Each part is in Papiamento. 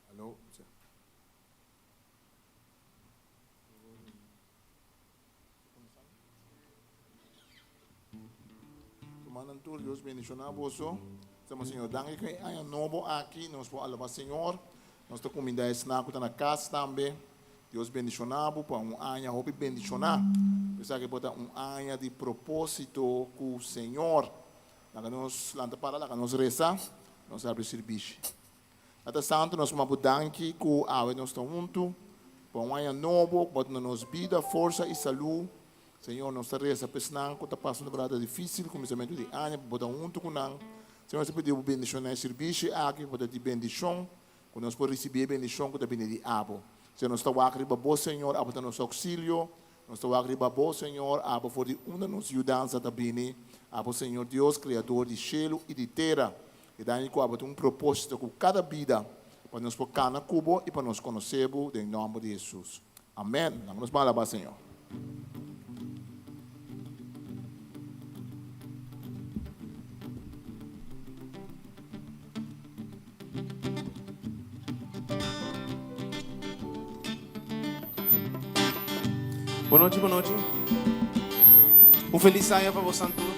Aló. Rumannan tur, Dios bendiciona boso. Estamos Señor, danki ku e aña nobo aki nos por alaba Señor. Nos ta kuminda esnan ku ta na kas tambe. Dios bendiciona bo pa un aña hopi bendiciona. Esaki por ta un aña di proposito ku Señor. Laga nos lanta para, laga nos resa, nos abri sirbishi. Tata Santu, nos m'a bo danki ku awe nos ta huntu pa un aña nobo ku bo a duna nos bida, forsa i salú. Señor, nos ta resa pa esnan ku ta pasa un temporada difísil, kuminsamentu di aña, pa bo ta huntu ku nan. Señor, nos ta pidi bo bendishoná e sirbishi aki, ku bo ta di bendishon, ku nos por risibí e bendishon ku ta bini di abo. Señor, nos ta wak riba bo, Señor, abo ta nos ouksilio. Nos ta wak riba bo, Señor, abo for di unda nos yudansa ta bini. Abo, Señor Dios, Kreador di shelu i di tera. E daño ku abo tin un propósito ku kada bida, pa nos por kana ku bo i pa nos konosé bo den nòmber di Hesus. Amèn. Laga nos ban alabá Señor. Bon nochi, bon nochi. Un felis aña pa bosan tur.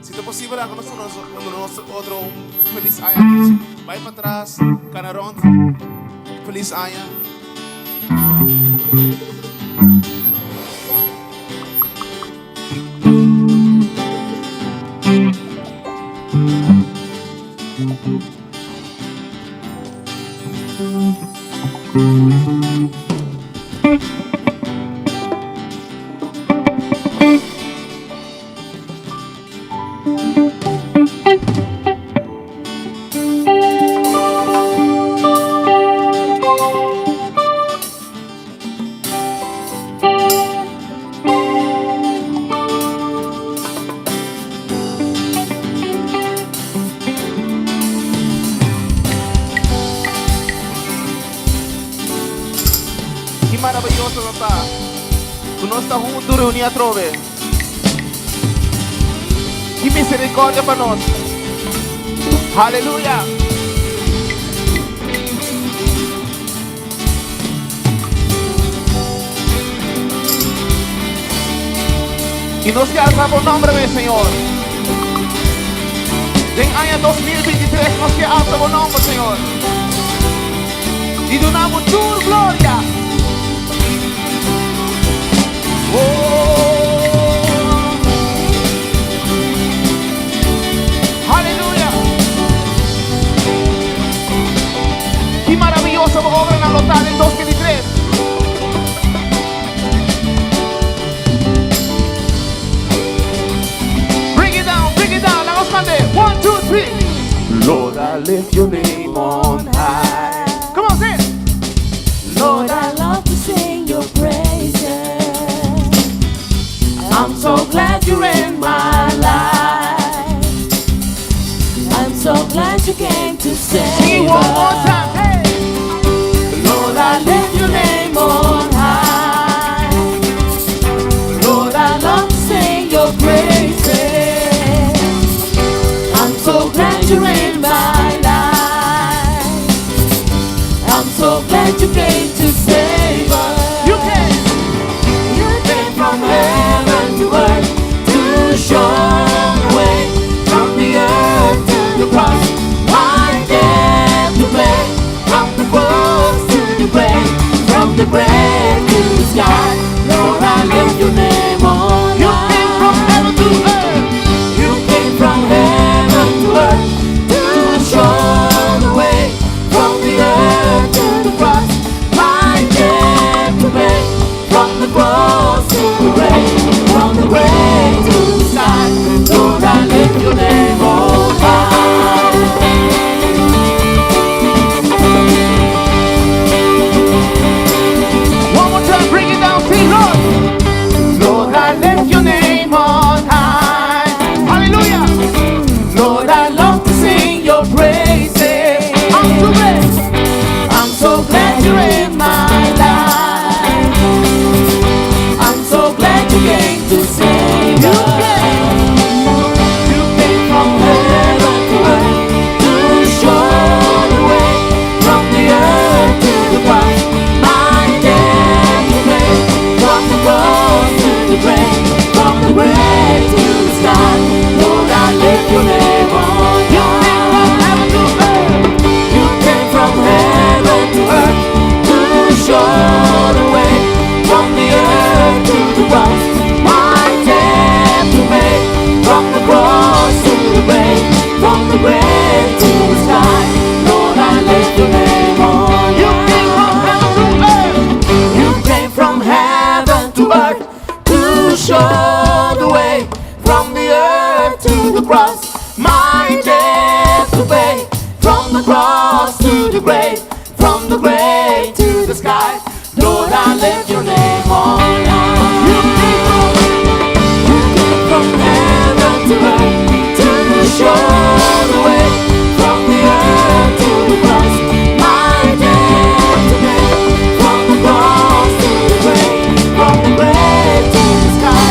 Si ta posibel haga nos un nos otro un felis aña. Bai pa tras, cana rond. Felis aña. Ki maraviyoso lo ta ku nos ta huntu reuní atrobe. Ki misericordia pa nos. Haleluya! I nos ke alsa bo nomber, mi Señor. Den aña 2023 nos ke alsa bo nomber, Señor. I duna bo tur gloria. Oh. Aleluya. Ki maraviyoso bo obranan lo ta den 2023. Bring it down, bring it down. Laga nos mande. One, two, three. Lord, I lift your name on high. Come on, say it. Lord, I love to sing your praises. I'm so glad you're in my life. I'm so glad you came to Sing save it one more us. time. Hey. Lord, I lift your name on high. Lord, I love to sing your praises. I'm so glad you're in my life. I'm so glad you came to save us. You came. You came from heaven to earth to show the way from the earth to the cross. My debt to pay. cross, my debt to pay. From the cross to the grave, from the grave to the sky. Lord, I lift your name on high. You came from, you came from heaven to earth to show the way from the earth to the cross. My debt to pay. From the cross to the grave, from the grave to the sky.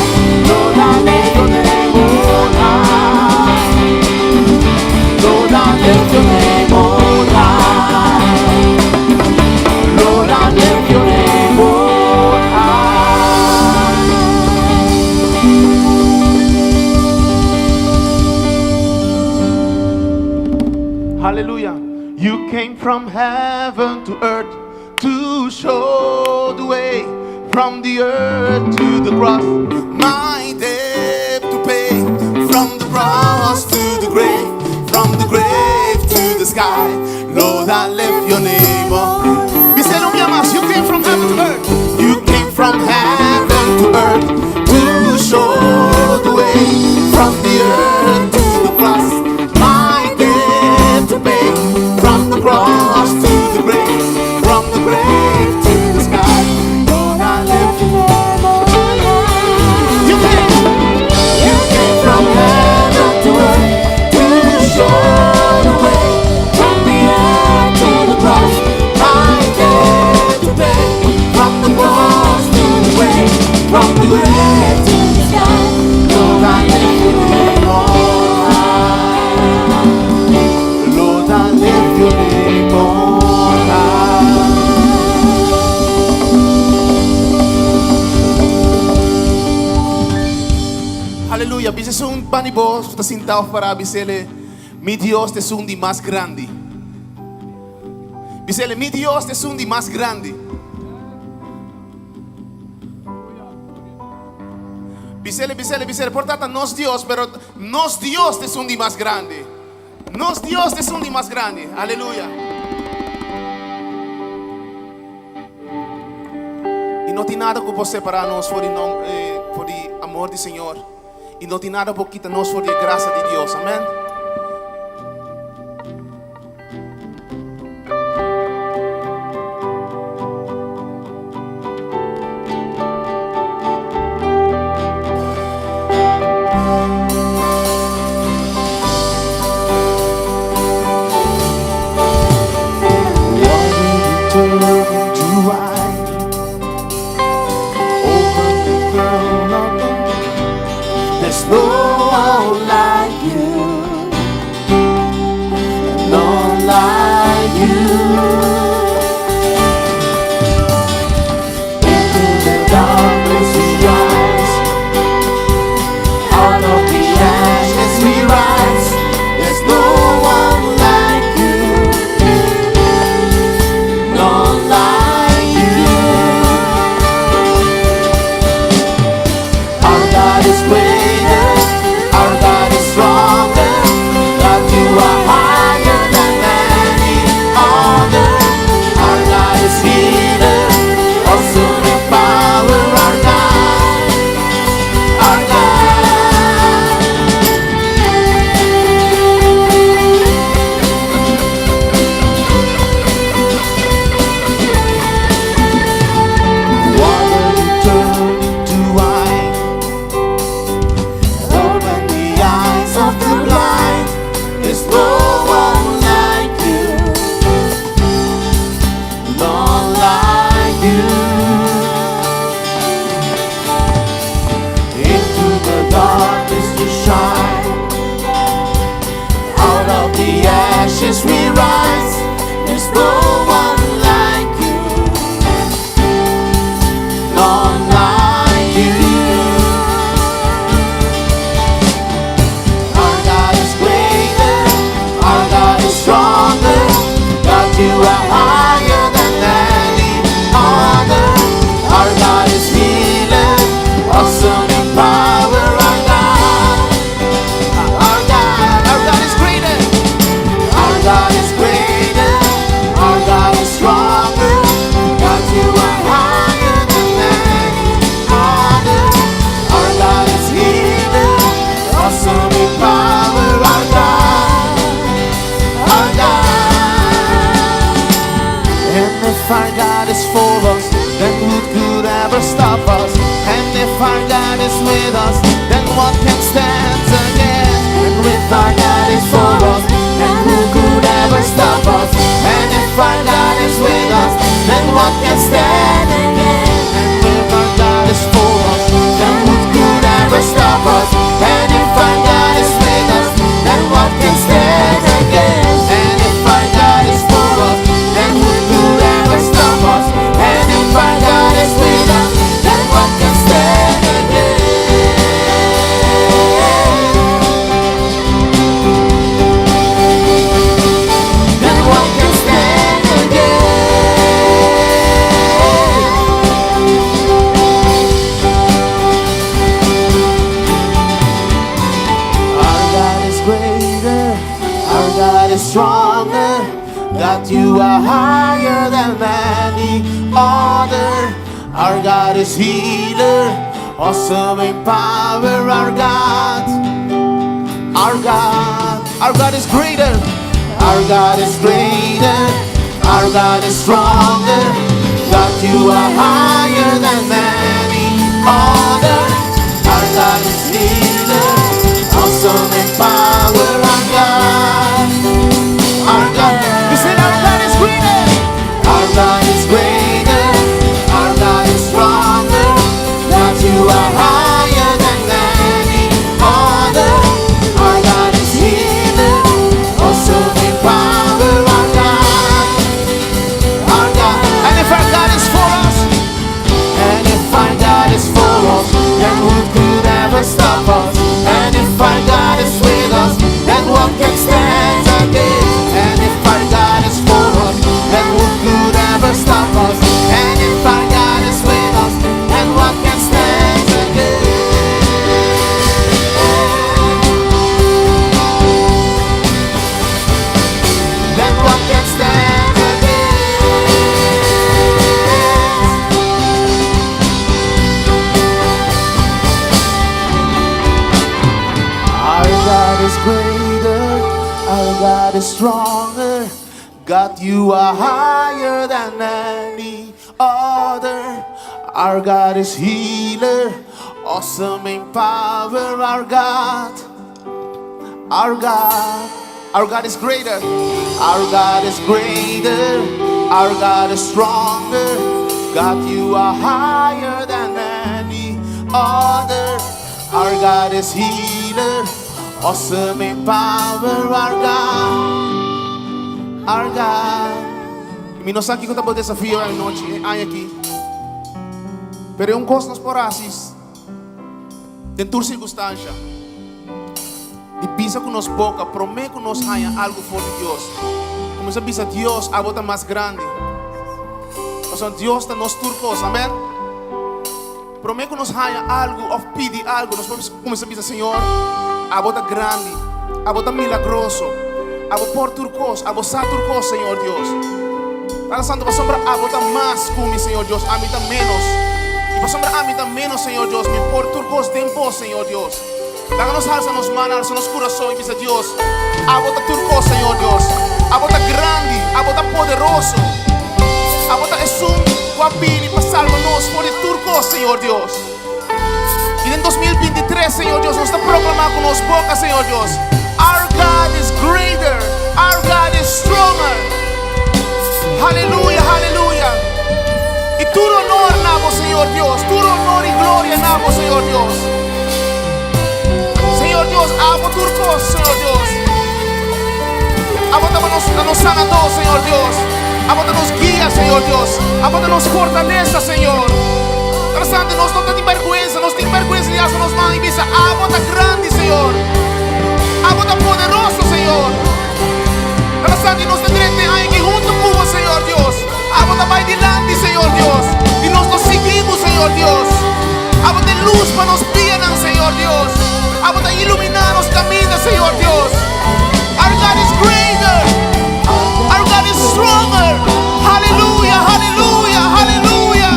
Lord, I lift your name on high. Lord, I lift your name on high. Lord, I lift your name on high. Hallelujah. You came from heaven to earth to show the way from the earth to the cross. My debt to pay from the cross to the grave, from the grave to the sky. Lord, I lift your name up. Bis'é un bia mas, you came from heaven to earth. You came from heaven to earth to show the way from the earth to the cross. My debt to pay from the cross to the grave, from the grave to the sky. Lord, I lift your name on high. You came from heaven to earth to show the way From the earth to the cross, my debt to pay. From the cross to the grave, from the grave to the sky. Lord, I lift your name on high. Lord, I lift your name on high. Aleluya. Bisa esun band'i bo, ta sintá pará, bis'é, mi Dios ta esun di mas grandi. Bis'é, mi Dios ta esun di mas grandi. Bis'é, bis'é, bis'é, por ta nos Dios, pero nos Dios ta esun di mas grandi. Nos Dios ta esun di mas grandi. Aleluya. I no tin nada ku por separá nos for di, for di amor di Señor. I no tin nada por kita nos for di grasia di Dios. Amèn. Water you turn into wine. Open the throne of the There's no one like you, none like you. Into the darkness we rise, out of the ashes we rise. There's no one like you, none like you. Our God is greater, our God is stronger. God, you are higher than any other. Our God is healer, awesome in power. Our God, our God. Water you turn into wine. Open the eyes of the blind. There's no one like you, none like you. Into the darkness you shine. Out of the ashes we rise. There's no one like you, none like you. Our God is greater, our God is stronger. God, you are higher than any other. Our God is healer, awesome in power. Our God, our God, Our God is greater. our God is greater. Our stronger. God, you are higher than any other. Our God is healer, awesome in power. Our God, our God, our God is greater. Our God is greater. Our God is stronger. God, you are higher than any other. Our God is healer, awesome in power. Our God, our God. You said our God is greater. Our God is greater. Our God is stronger. God, you are higher than any other. Our God is healer, awesome in power. Our God, our God. And if our God is for us, and if our God is for us, then who could ever stop us? And if our God is with us, then what can stand against? And if our God is for us, then who could ever stop us? And if our God is with us, then what can stand against? Then what can stand against? Our God is greater, our God is stronger. God, you are higher than any other. Our God is healer, awesome in power. Our God, our God, our God is greater. Our God is greater, our God is stronger. God, you are higher than any other. Our God is healer, awesome in power. Our God, our God. Mi no sa kiko ta bo desafio anochi, awe aki. Pero un kos nos por hasi den tur sirkunstansia. I bisa ku nos boka, promé ku nos haña algu for di Dios. Kuminsá bisa Dios, abo ta mas grandi. Pasobra Dios ta nos tur kos, amèn? Promé ku nos haña algu, òf pidi algu, nos por kuminsá bisa Señor, abo ta grandi, abo ta milagroso, abo por tur kos, abo sa tur kos, Señor Dios. Tata Santu, pasobra abo ta mas ku mi, Señor Dios, ami ta ménos. I pasobra ami ta ménos, Señor Dios, mi por tur kos den bo, Señor Dios. Laga nos alsa nos man, alsa nos kurason i bisa Dios, abo ta tur kos, Señor Dios. Abo ta grandi, abo ta poderoso. Abo ta esun ku a bini pa salba nos for di tur kos, Señor Dios. I den 2023, Señor Dios, nos ta proklamá ku nos boka, Señor Dios. Our God is greater. Our God is stronger. Aleluya, aleluya. I tur honor na bo, Señor Dios. Tur honor i gloria na bo, Señor Dios. Señor Dios, abo tur kos, Señor Dios. Abo ta nos, nos sanadó, Señor Dios. Abo ta nos guia, Señor Dios. Abo ta nos fortalesa, Señor. Tata Santu, nos no tin bèrgwensa, nos tin bèrgwensa di alsa nos man i bisa, abo ta grandi, Señor. Abo ta poderoso, Señor. Tata Santu, nos ta drenta aki huntu ku bo, Señor Dios. Abo ta bai dilanti, Señor Dios. I nos ta sigui, Señor Dios. Abo ta lus pa nos pianan, Señor Dios. Abo ta iluminá nos kaminda, Señor Dios. Our God is greater. Our God is stronger. Aleluya, aleluya, aleluya.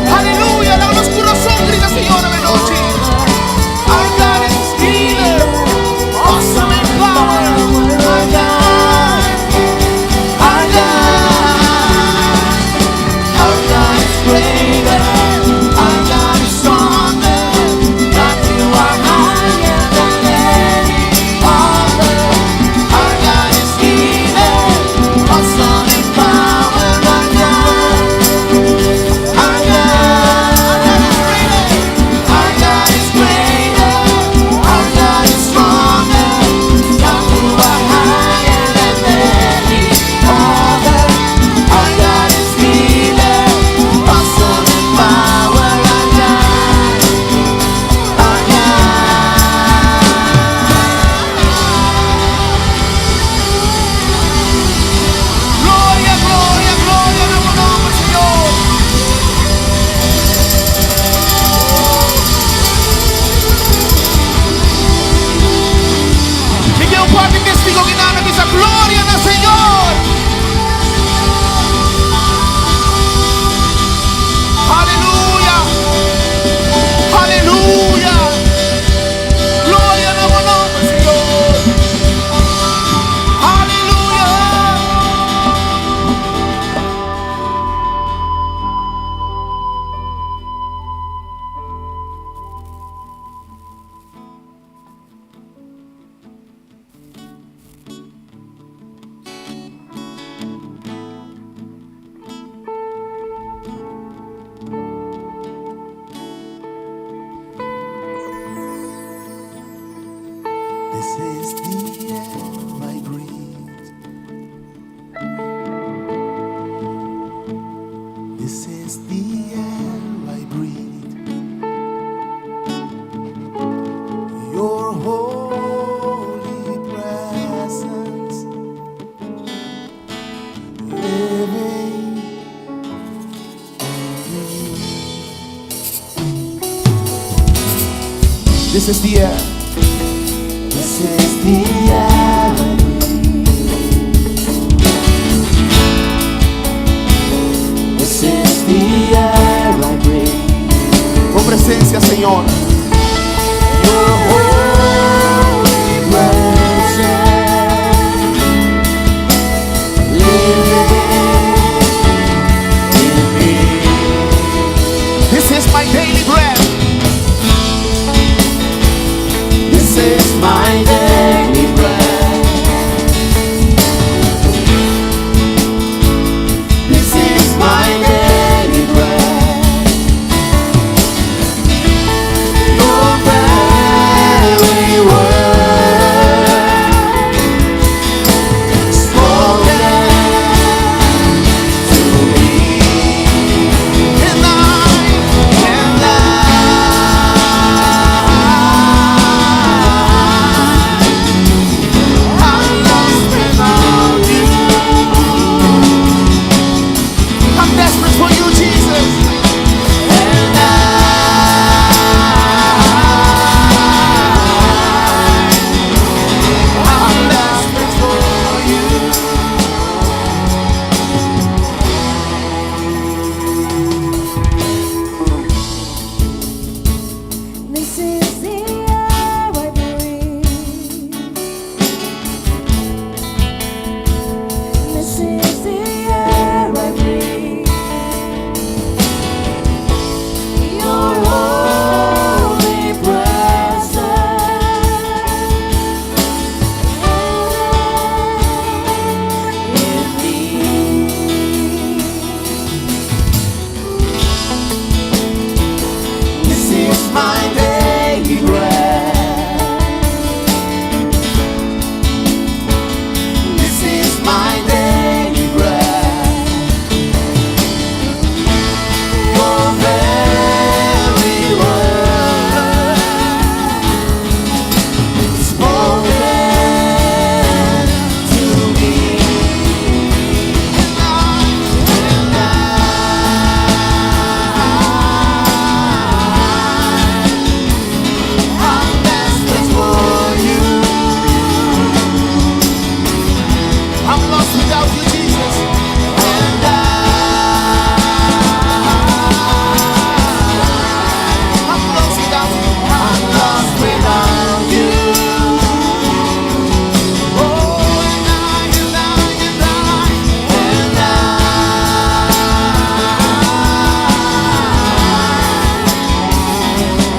Aleluya. Laga nos kurason grita, Señor, anochi. Our God is healer. Awesome in power. Our God. Our God. Our God is greater. Our God is stronger. God, you are higher than any This is the air I breathe. This is the air I breathe. Your holy presence living in me. This is the air. This is the air I breathe. This is the air I breathe. Bo presensia, Señor. Your holy presence living in me. This is my daily bread. This is my daily bread. This is my daily bread. Your very word spoken to me. And I, and I, I'm lost without you. I'm desperate for you, Jesus. And I, I'm desperate for you. This is the air I breathe. This is the air I breathe. Your holy presence in me. This is my daily bread. This is my daily bread. Your very word spoken to me. And I, and I, I'm desperate for you. I'm lost without you, Jesus. And I, I'm lost without you. I'm lost without you. Oh, and I, and I, and I, and I,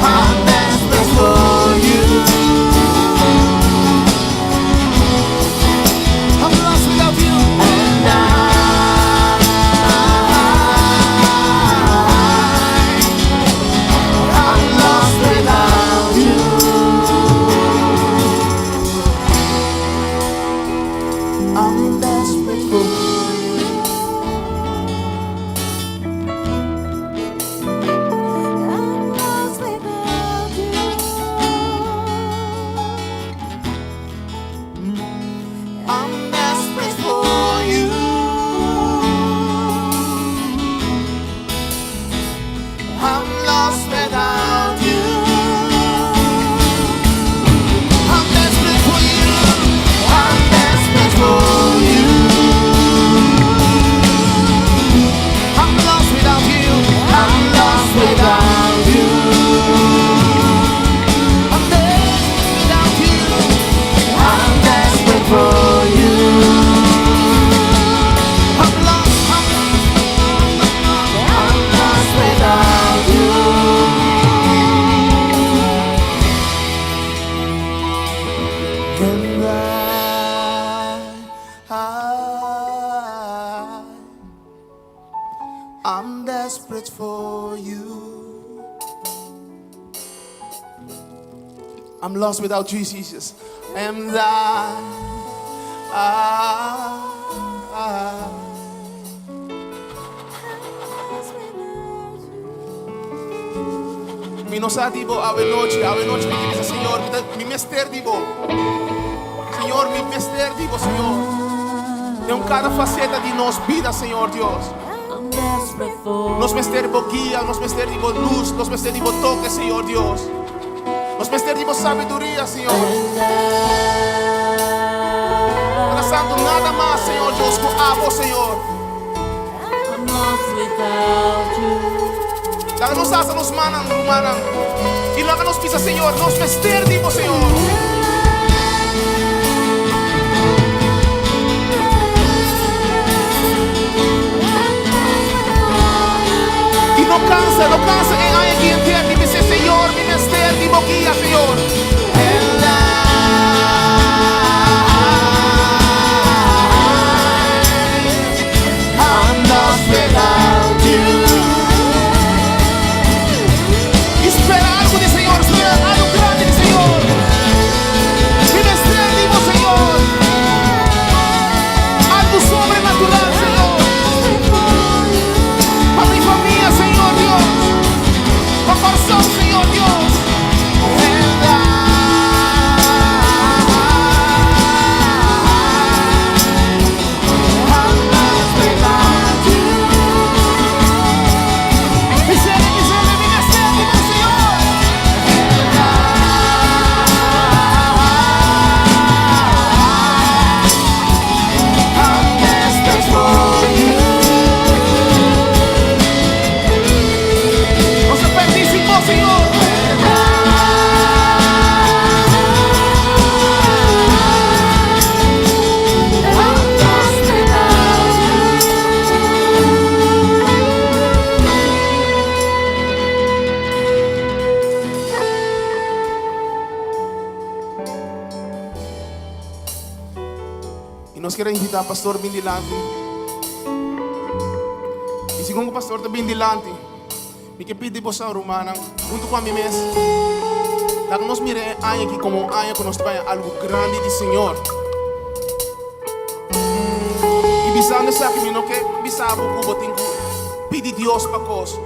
I'm desperate for you. I'm lost without you. And I, I'm lost without you. I'm desperate for you. I'm lost without you. I'm desperate for you. I'm lost without you. I'm desperate for you. I'm desperate for you. I'm lost without you. I'm lost without you. I'm desperate without you. I'm desperate for you. I'm lost. I'm, I'm lost without you. And I, I'm desperate for you. I'm lost without you, Jesus. And I, I, Mi no sa di bo awe nochi, awe nochi mi ke bisa Señor, mi ta, mi mester di bo. Señor, mi mester di bo, Señor. Den un kada faceta di nos bida, Señor Dios. Nos mester bo guia, nos mester di bo luz, nos mester di bo toke, Señor Dios. Nos mester di bo sabiduria, Señor. Tata Santo, nada mas, Señor Dios, ku abo, Señor. Laga nos alsa nos mannan, rumannan, i laga nos bisa, Señor, nos mester di bo, Señor. I no kansa, no kansa e aña aki henter di bis'é, Señor, mi mester di bo guia, Señor. I spera algu di Señor, spera algu grandi di Señor. Mi mester di bo, Señor. Algu sobrenatural, Señor. Pa mi famia, Señor Dios. Pa Kòrsou, Señor Dios. Bisele, bisele, mi mester di bo, Señor. Nos ta perdí sin bo, Señor. I nos kier a invitá pastor bin dilanti. I segun ku pastor ta bin dilanti, mi ke pidi boso rumannan huntu ku ami mes, laga nos mira e aña aki komo un aña ku nos ta baña algu grandi di Señor. I bisando esaki mi no ke bisa bo ku bo tin ku pidi Dios pa kos,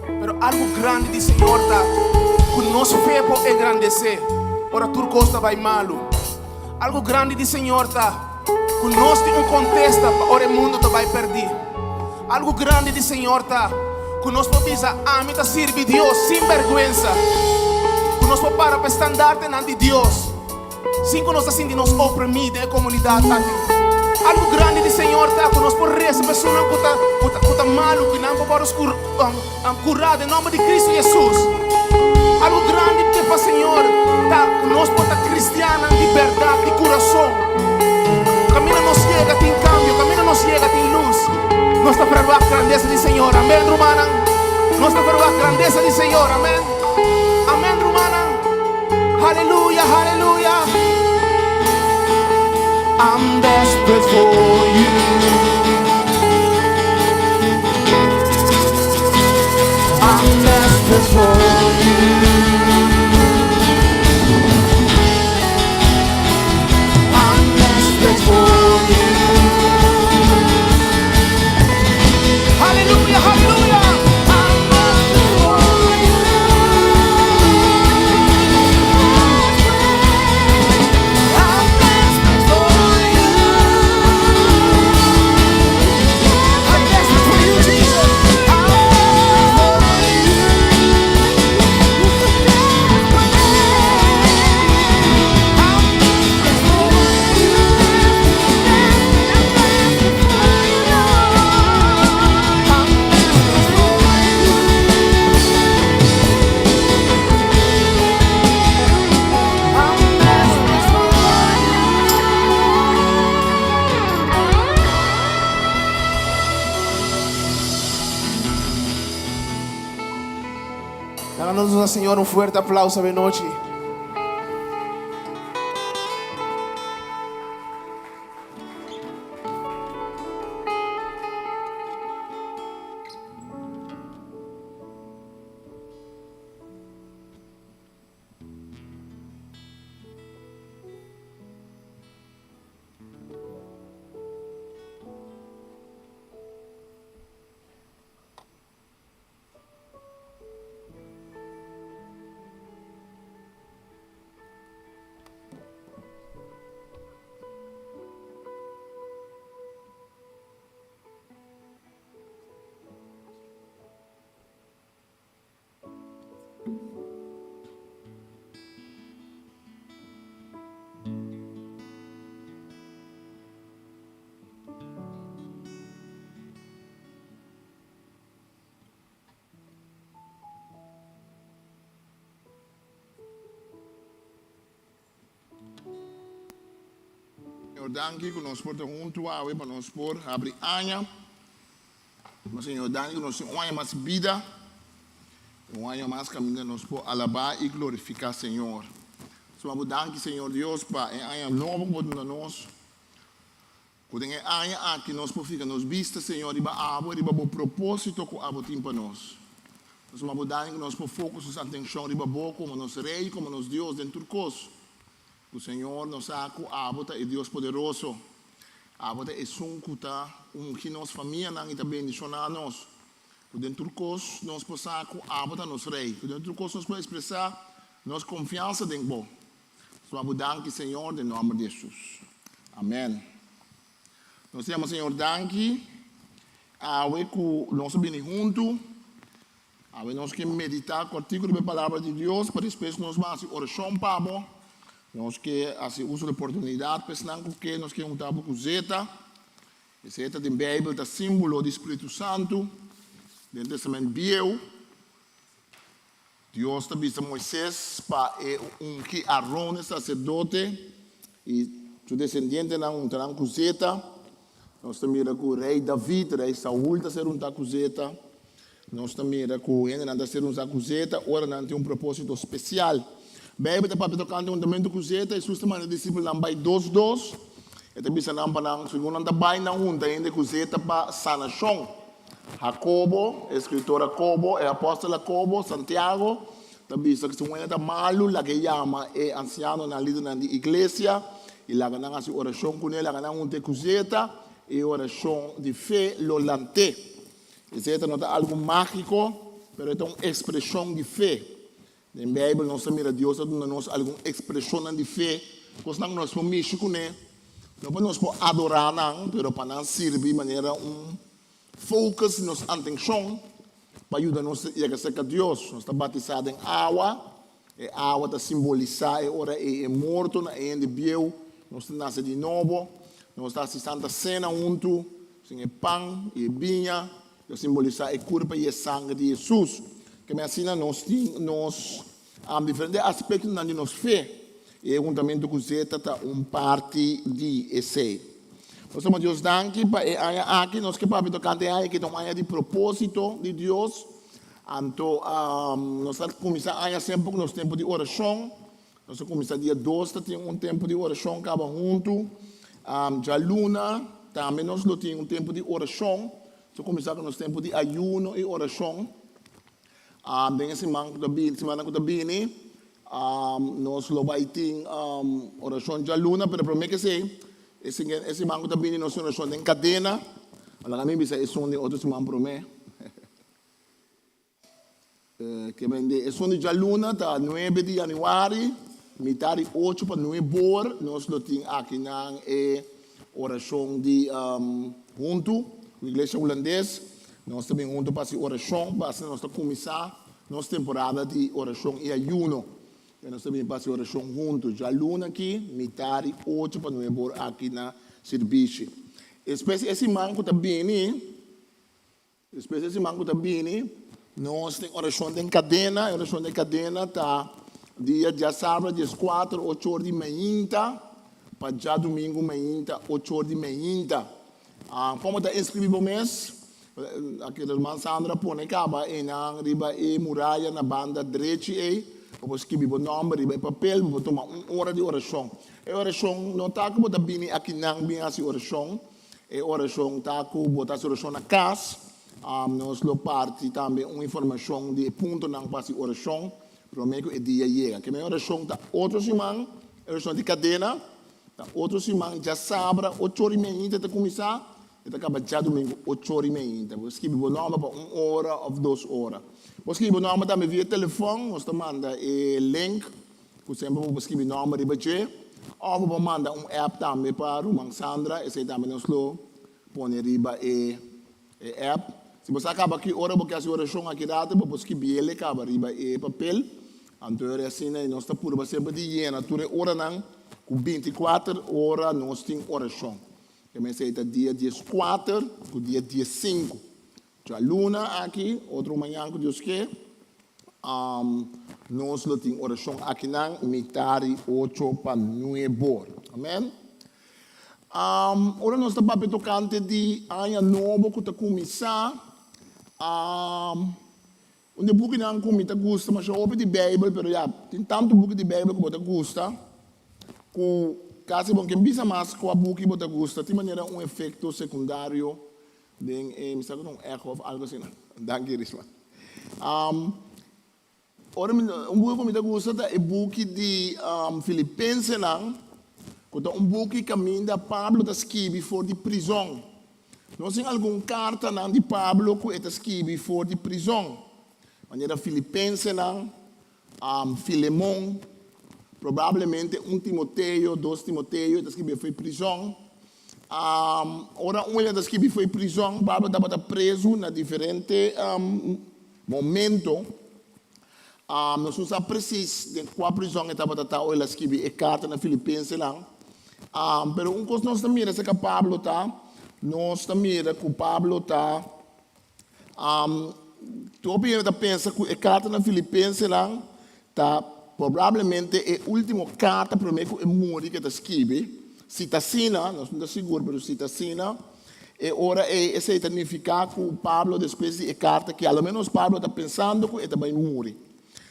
pero algu grandi di Señor ta ku nos fe por engrandesé ora tur kos ta bai malu. Algu grandi di Señor ta ku nos tin un kontesta pa ora e mundu ta bai pèrdí. Algu grandi di Señor ta ku nos por bisa, Ami ta sirbi Dios sin bèrgwensa. Ku nos por para pa e standartenan di Dios sin ku nos ta sinti nos oprimí den e komunidat aki. Algu grandi di Señor ta ku nos por resa pa esunnan ku ta ku ta malu, ku nan por wòrdu kurá den nòmber di Kristu Hesus. Algu grandi te pa Señor ta ku nos por ta kristiannan di bèrdat, di kurason. Kaminda nos yega tin kambio, kaminda nos yega tin lus. Nos ta ferwagt grandesa di Señor. Amèn, rumannan. Nos ta ferwagt grandesa di Señor. Amèn. Amèn, rumannan. Haleluya, haleluya. I'm desperate for you. I'm desperate for you. I'm desperate for you. Hallelujah, hallelujah. I'm desperate for you. I'm desperate for you. I'm desperate for you, Jesus. I'm desperate for you. I'm desperate for you. I'm desperate for you. I'm desperate for you. Laga nos duna Señor un fuerte aplauso awe nochi. Señor danki ku nos por ta huntu awe pa nos por habri aña. Nos Señor danki ku nos tin un aña mas bida, un aña mas kaminda nos por alabá i glorifiká Señor. Suma bo danki Señor Dios pa e aña nobo ku bo duna nos, ku den e aña aki nos por fika nos bista Señor riba abo i riba bo propósito ku abo tin pa nos. Nos suma bo danki ku nos por focus nos atenshon riba bo komo nos Rei, komo nos Dios den tur kos. Ku Señor nos sa ku abo ta e Dios poderoso. Abo ta esun ku ta ungi nos famianan i ta bendishoná nos. Ku den tur kos nos por sa ku abo ta nos Rei. Ku den tur kos nos por ekspresá nos konfiansa den bo. Nos bo danki, Señor, den nòmber di Hesus. Amèn. Nos ta yama Señor danki awe ku nos a bini huntu. Awe nos ke meditá kòrtiku riba e Palabra di Dios, pa despues nos ban hasi orashon pa bo. Nos ke hasi uso di oportunidat pa esnan ku ke nos ke hunta bo ku zeta. E zeta den Beibel ta símbolo di Spiritu Santu. Den Testament Bieu, Dios ta bisa Moises pa e ungi Aron e saserdote i su desendientenan hunta nan ku zeta. Nos ta mira ku Rei David, Rei Saul ta ser untá ku zeta. Nos ta mira ku hendenan ta ser untá ku zeta ora nan tin un propósito spesial. Beibel ta papia tokante untamentu ku zeta. Hesus ta manda e disipelnan bai dos dos. E ta bisa nan pa nan, segun nan ta bai, nan unta hende ku zeta pa sanashon. Hakobo, e eskritor Hakobo, e apòstel Hakobo, Santiago, ta bisa ku si un hende ta malu, laga e yama e ansianonan, lidernan di iglesia, i laga nan hasi orashon kuné, laga nan hunta e kuzeta, i e orashon di fe lo lant'é. E zeta no ta algu mágiko, pero e ta un ekspreshon di fe. Den Beibel nos ta mira Dios ta duna nos algun ekspreshonnan di fe, kosnan ku nos por mishi kuné, no pa nos por adorá nan, pero pa nan sirbi manera un focus di nos antenshon pa yuda nos yega serka Dios. Nos ta batisá den awa, e awa ta simbolisá e ora ei e morto na e hende bieu, nos ta nase di nobo, nos ta hasi Santa Sena huntu, sin e pan i e biña, Ta simbolisá e kurpa i e sanger di Hesus. Keme asina nos tin nos diferente aspektonan di nos fe, i e huntamentu ku zeta ta un parti di esei. Nos ta duna Dios danki pa e aña aki. Nos ke papia tokante e aña ki ta un aña di propósito di Dios. Anto nos ta kuminsá aña semper ku nos tempu di orashon. Nos a kuminsá dia dos ta tin un tempu di orashon kaba huntu. Djaluna tambe nos lo tin un tempu di orashon. Nos a kuminsá ku nos tempu di ayuno i orashon. Den e siman ku ta bini, simannan ku ta bini, nos lo bai tin orashon djaluna, pero promé ke esei, e siman ku ta bini nos tin orashon den kadena. Laga mi bisa esun den otro siman promé. Ke men di esun di djaluna ta nuebe di januari, mitad di ocho pa nuebor nos lo tin akinan e orashon di huntu ku Iglesia Hulandes. Nos ta bin huntu pa hasi orashon, pa asina nos ta kuminsá nos temporada di orashon i ayuno. I nos ta bin pa hasi orashon huntu djaluna aki, mitad di ocho pa nuebor aki na sirbishi. Despues e siman ku ta bini. Despues e siman ku ta bini, nos tin orashon den kadena. E orashon den kadena ta dia djasabra dieskuater ocho or di mainta pa djadumingu mainta ocho or di mainta. Komo ta inskribí bo mes? Aki Herman Sandra pone kaba einan riba e muraya na banda drechi ei. Bo por skibi bo nòmber riba e papel, bo por tuma un ora di orashon. E orashon no ta ku bo ta bini akinan bin hasi orashon. E orashon ta ku bo ta hasi orashon na kas. Nos lo parti tambe un informashon di e puntonan pa hasi orashon promé ku e dia yega. Ke men orashon ta otro siman, e orashon di kadena ta otro siman djasabra ocho ora i meinta ta kuminsá i ta kaba djadumingu ocho ora i meinta. Bo skibi bo nòmber pa un ora òf dos ora. Bo skibi bo nòmber tambe via telefòn, nos ta manda e link. Ku semper bo por skibi nòmber riba dje òf bo por manda un app tambe pa Ruman Sandra, esei tambe nos lo pone riba e e app. Si bo sa kaba ki ora bo ke hasi orashon aki rato bo por skibiel e kaba riba e papel. Anto e ora asina nos ta purba semper di yena tur e oranan ku binti kuater ora nos tin orashon. E mes ei ta dia dieskuater ku dia diesinku. Djaluna aki, otro mañan ku Dios ke, nos lo tin orashon akinan mitad di ocho pa nuebor. Amen. Ora nos ta papia tokante di aña nobo ku ta kuminsá, un di e bukinan ku mi ta gusta masha hopi di Beibel, pero ya, tin tantu buki di Beibel ku bo ta gusta, ku kasi bo no ken bisa mas kua buki bo ta gusta. Tin manera un efekto sekundario den e, mi sa ku ta un echo òf algu asina. Danki, Risma. Ora mi, un buki ku mi ta gusta ta e buki di Filipensenan, ku ta un buki kaminda Pablo ta skibi for di prizòn. Nos tin algun kartanan di Pablo ku e ta skibi for di prizòn, manera Filipensenan, Filemon, probablemente un Timoteo, dos Timoteo e ta skibi for di prizòn. Ora un e ta skibi for di prizòn, Pablo tabata prezu na diferente Momento, Nos no sa presis den kua prizòn e tabata ta ora el a skibi e karta na Filipensenan. Pero un kos nos ta mira aserka Pablo ta, nos ta mira ku Pablo ta, tur hopi hende ta pensa ku e karta na Filipensenan ta probablemente e último karta promé ku e muri ku e ta skibi. Si ta asina, nos no ta sigur, pero si ta asina, E ora ei esei ta nifiká ku Pablo despues di e karta aki, alomenos Pablo ta pensando ku e ta bai muri.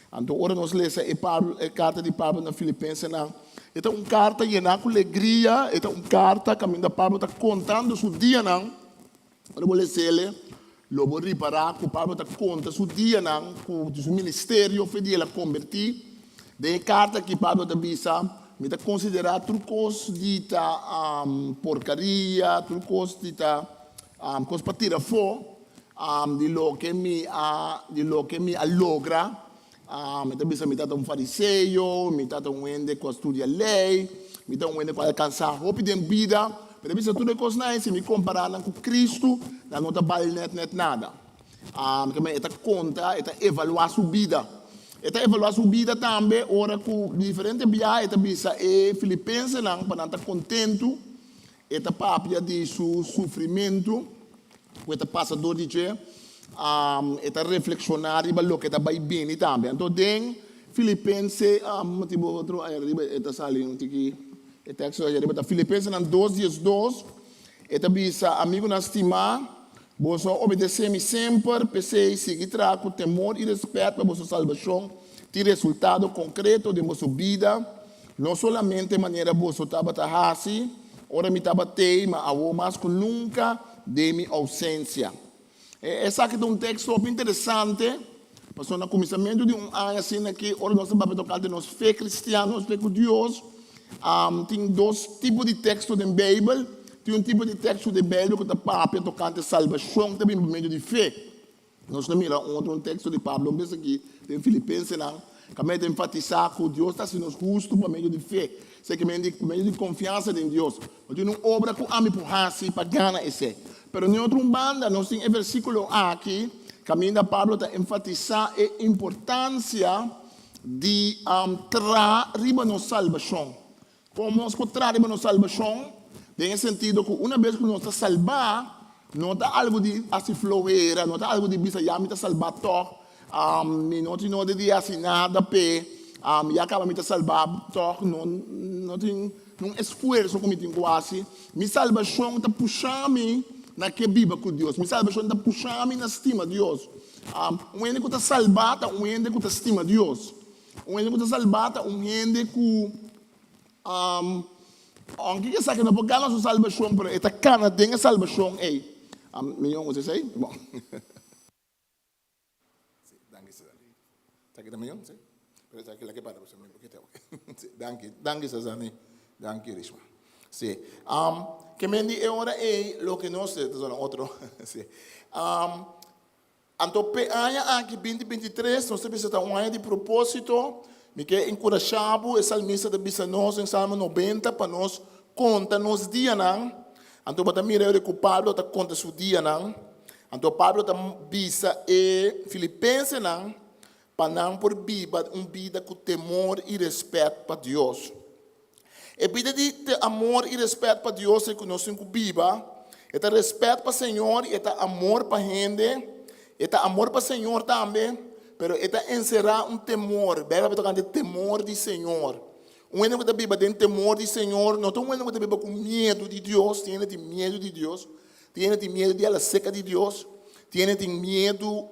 Anto ora nos lesa e Pablo, e karta di Pablo na Filipensenan, e ta un karta yená ku legria, e ta un karta kaminda Pablo ta kontando su dianan. Ora bo les'el, lo bo ripará ku Pablo ta konta su dianan ku di su ministerio fe di el a kombertí. Den e karta aki Pablo ta bisa, Mi ta konsiderá tur kos di ta porkaria, tur kos di ta kos pa tira afó di loke mi a di loke mi a logra. Mi ta bisa mi tabata un fariseo, mi tabata un hende ku a studia lei, mi ta un hende ku a alkansá hopi den bida. Mi ta bisa tur e kosnan ei, si mi kompará nan ku Kristu, nan no ta bal nèt nèt nada. E ta konta, e ta evaluá su bida. E ta evaluá su bida tambe ora ku diferente biaha e ta bisa e filipensenan pa nan ta kontentu. E ta papia di su sufrimentu ku e ta pasa dor di dje. E ta reflekshoná riba loke ta bai bini tambe. Anto den Filipense, motibu otro ariba e ta sali un tiki e teksto ariba ta Filipensenan dos diesdos. E ta bisa, Amigunan stimá, boso a obedesé mi semper, p'esei sigui traha ku temor i rèspèt pa boso salbashon tin resultado konkreto den boso bida, no solamente manera boso tabata hasi ora mi tabat'ei, ma awor mas ku nunka den mi ousensia. Esaki ta un teksto hopi interesante, pasobra na kuminsamentu di un aña asina aki, ora nos ta papia tokante nos fe kristian, nos fe ku Dios, tin dos tipo di teksto den Beibel. Tin un tipo di teksto den Beibel ku ta papia tokante salbashon ta bini pa medio di fe. Nos ta mira un otro teksto di Pablo un bes aki den Filipensenan, kaminda e ta enfatisá ku Dios ta hasi nos hustu pa medio di fe, esei ke men di pa medio di konfiansa den Dios. No tin un obra ku ami por hasi pa gana esei. Pero den otro un banda nos tin e versíkulo aki kaminda Pablo ta enfatisá e importansia di traha riba nos salbashon. Kon nos por traha riba nos salbashon? Den e sentido ku una bes ku nos ta salbá, no ta algu di hasi flohera, no ta algu di bisa ya mi ta salbá tòg, mi no tin nodi di hasi nada p'e, ya kaba mi ta salbá tòg, no no tin un esfuerso ku mi tin ku hasi. Mi salbashon ta pusha mi na ke biba ku Dios. Mi salbashon ta pusha mi na stima Dios. Un hende ku ta salbá ta un hende ku ta stima Dios. Un hende ku ta salbá ta un hende ku, ounke ke sa ke no por gana su salbashon, pero e ta kana den e salbashon ei. Mi yongu si esei? Bon. Sí, danki Sazani. Esaki ta mion, sí. Pero esaki la ke para pasobra mi por kita. Sí, danki, danki Sazani. Danki Rishma. Sí. Um, ke men di e ora ei loke nos, ta zona otro. Sí. Um, anto p'e aña aki binti binti tres nos ta bisa ta un aña di propósito. Mi ke enkurashá bo, e salmista ta bisa nos den Salmo nobenta pa nos konta nos dianan. Anto bo ta mira ku Pablo ta konta su dianan. Anto Pablo ta bisa e filipensenan pa nan por biba un bida ku temor i rèspèt pa Dios. E bida di amor i rèspèt pa Dios ei ku nos tin ku biba, e ta rèspèt pa Señor i e ta amor pa hende, e ta amor pa Señor tambe, pero e ta enserá un temor. Beibel a papia tokante temor di Señor. Un hende ku ta biba den temor di Señor no ta un hende ku ta biba ku miedu di Dios. Tin hende tin miedu di Dios, tin hende tin miedu di hala seka di Dios, tin hende tin miedu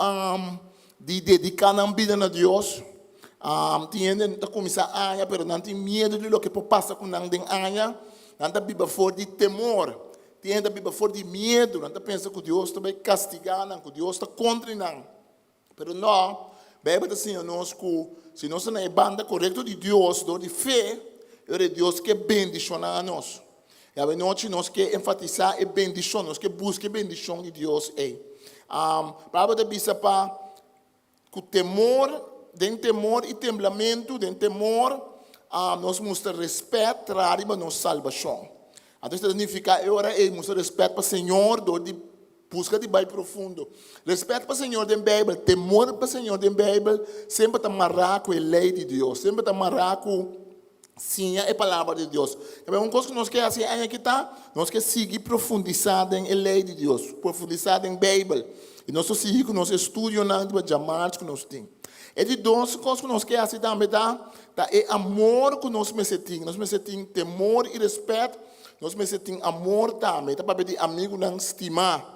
di dediká nan bida na Dios. Tin hende ta kuminsá aña pero nan tin miedu di loke por pasa ku nan den aña. Nan ta biba for di temor. Tin hende ta biba for di miedu. Nan ta pensa ku Dios ta bai kastigá nan, ku Dios ta kontra nan. Pero no, Beibel ta siña nos ku si nos ta na e banda korekto di Dios dor di fe, e ora Dios ke bendishoná nos. I awenochi nos ke enfatisá e bendishon, nos ke buska e bendishon di Dios ei. Pablo ta bisa pa ku temor, den temor i temblamentu, den temor, nos mustra rèspèt traha riba nos salbashon. Anto esei ta nifiká e ora ei mustra rèspèt pa Señor dor di Buska di bai profundo. Respet pa Señor den Bijbel, temor pa Señor den Bijbel semper ta mará ku e lei di Dios, semper ta mará ku siña e palabra di Dios. Tambe un kos ku nos ke hasi e aña aki ta, nos ke sigui profundisá den e lei di Dios, profundisá den Bijbel. I nos ta sigui ku nos estudionan riba djamarts ku nos tin. E di dos kos ku nos ke hasi tambe ta, ta e amor ku nos mester tin. Nos mester tin temor i respet. Nos mester tin amor tambe. E ta papia di amigunan stimá.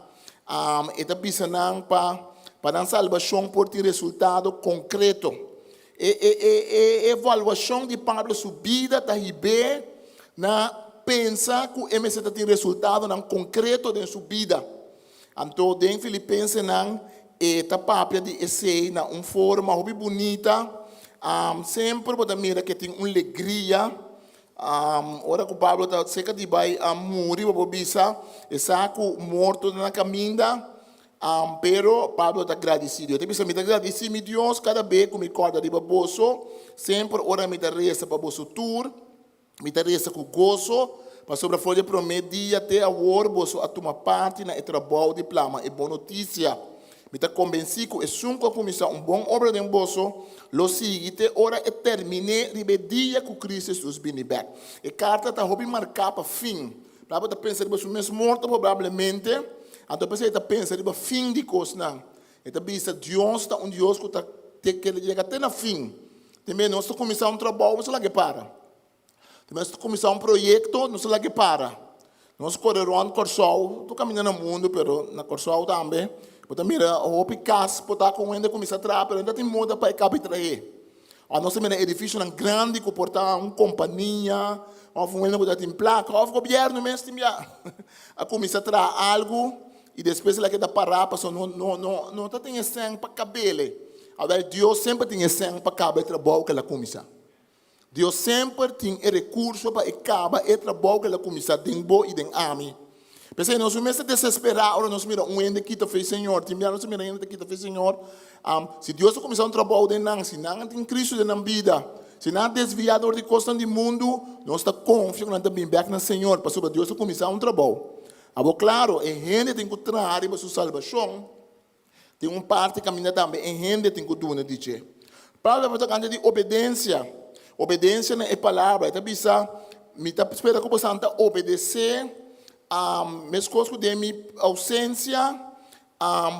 E ta bisa nan pa pa nan salbashon por tin resultado konkreto. E e e e evaluashon di Pablo su bida ta hib'é na pensa ku e mester ta tin resultadonan konkreto den su bida. Anto den Filipensenan e ta papia di esei na un forma hopi bunita. Semper bo ta mira ke tin un legria. Ora ku Pablo ta serka di bai a muri, bo por bisa e sa ku morto ta na kaminda, pero Pablo ta gradisí Dios. E ta bisa, Mi ta gradisí mi Dios kada be ku mi kòrda riba boso, semper ora mi ta resa pa boso tur, mi ta resa ku goso, pasobra for di e promé dia te awor boso a tuma parti na e trabou di plama e bon notisia. Mi ta konbensí ku esun ku a kuminsá un bon obra den boso lo sigui te ora e termin'é riba e dia ku Kristu Hesus bini bèk. E karta ta hopi marká pa fin. Pablo ta pensa riba su mes morto probablemente, anto p'esei e ta pensa riba fin di kosnan. E ta bisa, Dios ta un Dios ku ta kere yega te na fin. Te mei nos ta kuminsá un trabou, nos ta laga e para. Te mes ta kuminsá un proyekto, nos ta laga para. Nos kore rònt Kòrsou, tur kaminda na mundu, pero na Kòrsou tambe, bo ta mira hopi kas por ta ku un hende kuminsá traha, pero no ta tin moda pa e kabi trah'é. Òf nos ta mira edifisionan grandi ku por ta un kompania òf un hende ku ta tin plaka òf gobièrnu mes tin bia a kuminsá traha algu i despues el a keda pará pasobra no no no no ta tin e sèn pa kab'el. Awèl Dios semper tin e sèn pa kaba e trabou ku el a kuminsá. Dios semper tin e rekurso pa e kaba e trabou ku el a kuminsá den bo i den ami. P'esei nos no mester desesperá ora nos mira un hende kita fe Señor. Tin bia nos ta mira hende ta kita fe Señor. Si Dios a kuminsá un trabou den nan, si nan a tin Kristu den nan bida, si nan a desviá dor di kosnan di mundu, nos ta konfia ku nan ta bin bèk na Señor, pasobra Dios a kuminsá un trabou. Awor klaro, e hende tin ku traha riba su salbashon. Tin un parti kaminda tambe e hende tin ku duna di dje. Pablo ta tokante di obedensia, obedensia na e palabra. E ta bisa, Mi ta spera ku bosan ta obedesé, meskos ku den mi ousensia,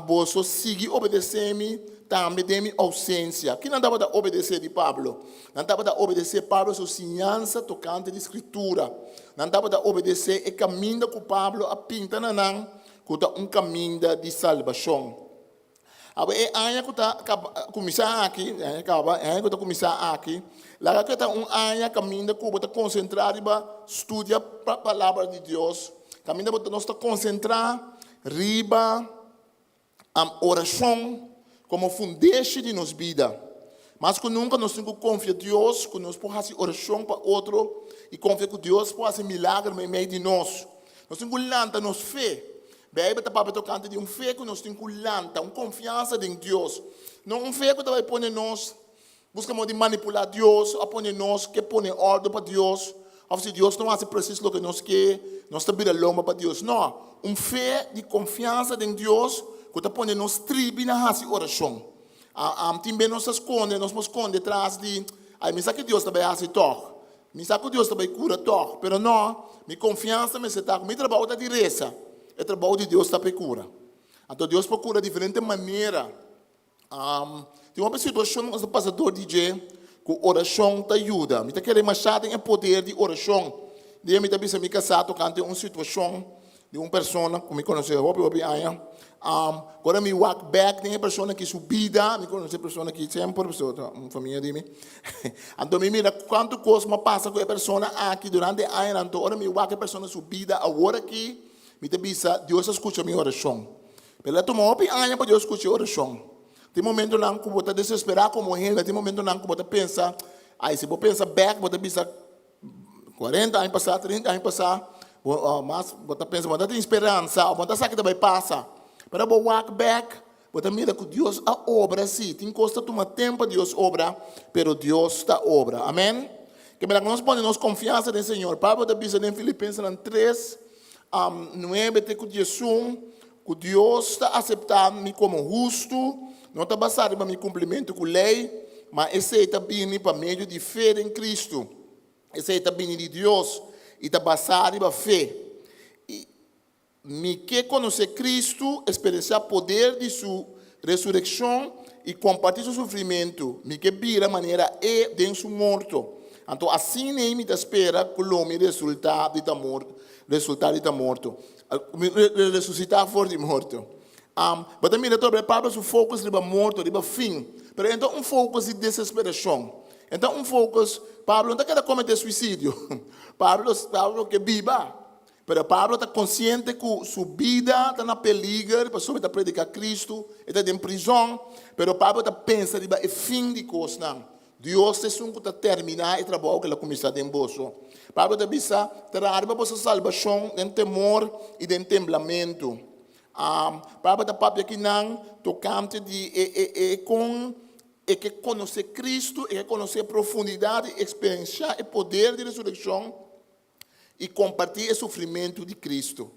boso sigui obedesé mi tambe den mi ousensia. Ki nan tabata obedesé di Pablo? Nan tabata obedesé Pablo su siñansa tokante di Skritura. Nan tabata obedesé e kaminda ku Pablo a pinta na nan ku ta un kaminda di salbashon. Abo e aña ku ta kuminsá aki, e aña kaba, e aña ku ta kuminsá aki, laga ku e ta un aña kaminda ku bo ta konsentrá riba studia palabra di Dios, kaminda bo ta nos ta konsentrá riba orashon komo fundeshi di nos bida. Mas ku nunka nos tin ku konfia Dios ku nos por hasi orashon pa otro i konfia ku Dios por hasi milager meimei di nos. Nos tin ku lanta nos fe. Beibel ta papia tokante di un fe ku nos tin ku lanta, un konfiansa den Dios. No un fe ku ta bai pone nos buska moda di manipulá Dios òf pone nos ke pone òrdu pa Dios òf si Dios no hasi presis loke nos ke, nos ta bira lomba pa Dios. No, un fe di konfiansa den Dios ku ta pone nos tribi na hasi orashon. Tin be nos ta skonde, nos por skonde tras di, Ai, mi sa ke Dios ta bai hasi tòg. Mi sa ku Dios ta bai kura tòg, pero no, mi konfiansa mester ta ku mi trabou ta di resa, e trabou di Dios ta pa e kura. Anto Dios por kura diferente manera. Tin hopi situashon ku nos ta pasa dor di dje. Ku orashon ta yuda. Mi ta kere mashá den e poder di orashon. Dia mi ta bisa mi kasá tokante un situashon di un persona ku mi konosé hopi hopi aña. Ora mi wak bèk den e persona aki su bida, mi konosé e persona aki semper pasobra ta un famia di mi. Anto mi mira kuantu kos mi a pasa ku e persona aki durante e añanan. Anto ora mi wak e persona su bida awor aki, mi ta bisa Dios a skucha mi orashon. Pero el a tuma hopi aña pa Dios skucha e orashon. Tin momentonan ku bo ta desesperá komo hende, tin momentonan ku bo ta pensa, ai si bo pensa bèk bo ta bisa kuarenta aña pasá, trinta aña pasá, bo mas bo ta pensa bo no ta tin speransa òf bo no ta sa ke ta bai pasa. Pero bo wak bèk, bo ta mira ku Dios a obra sí. Tin kos ta tuma tempu pa Dios obra, pero Dios ta obra. Amèn. Ke mira ku nos pone nos konfiansa den Señor. Pablo ta bisa den Filipensenan tres, nuebe te ku diesun, Ku Dios ta aseptá mi komo hustu no ta basá riba mi kumplimentu ku lei, ma esei ta bini pa medio di fe den Kristu. Esei ta bini di Dios i ta basá riba fe. I mi ke konosé Kristu, eksperensiá poder di su resurekshon i kompartí su sufrimentu. Mi ke bira manera e den su morto. Anto asin'ei mi ta spera ku lo mi resultá di ta resultá di ta morto. Resusitá for di morto. Bo ta mira tur Pablo su focus riba morto, riba fin. Pero e no ta un focus di desesperashon. E no ta un focus, Pablo no ta keda kometé suisidio. Pablo, Pablo ke biba. Pero Pablo ta konsiente ku su bida ta na peliger pasobra e ta prediká Kristu, e ta den prizòn. Pero Pablo ta pensa riba e fin di kosnan. Dios ta esun ku ta terminá e trabou ku el a kuminsá den boso. Pablo ta bisa, Traha riba boso salbashon den temor i den temblamentu. Pablo ta papia akinan tokante di e e e kon e ke konosé Kristu, e ke konosé e profundidat i eksperensiá e poder di resurekshon. i kompartí e sufrimentu di Kristu.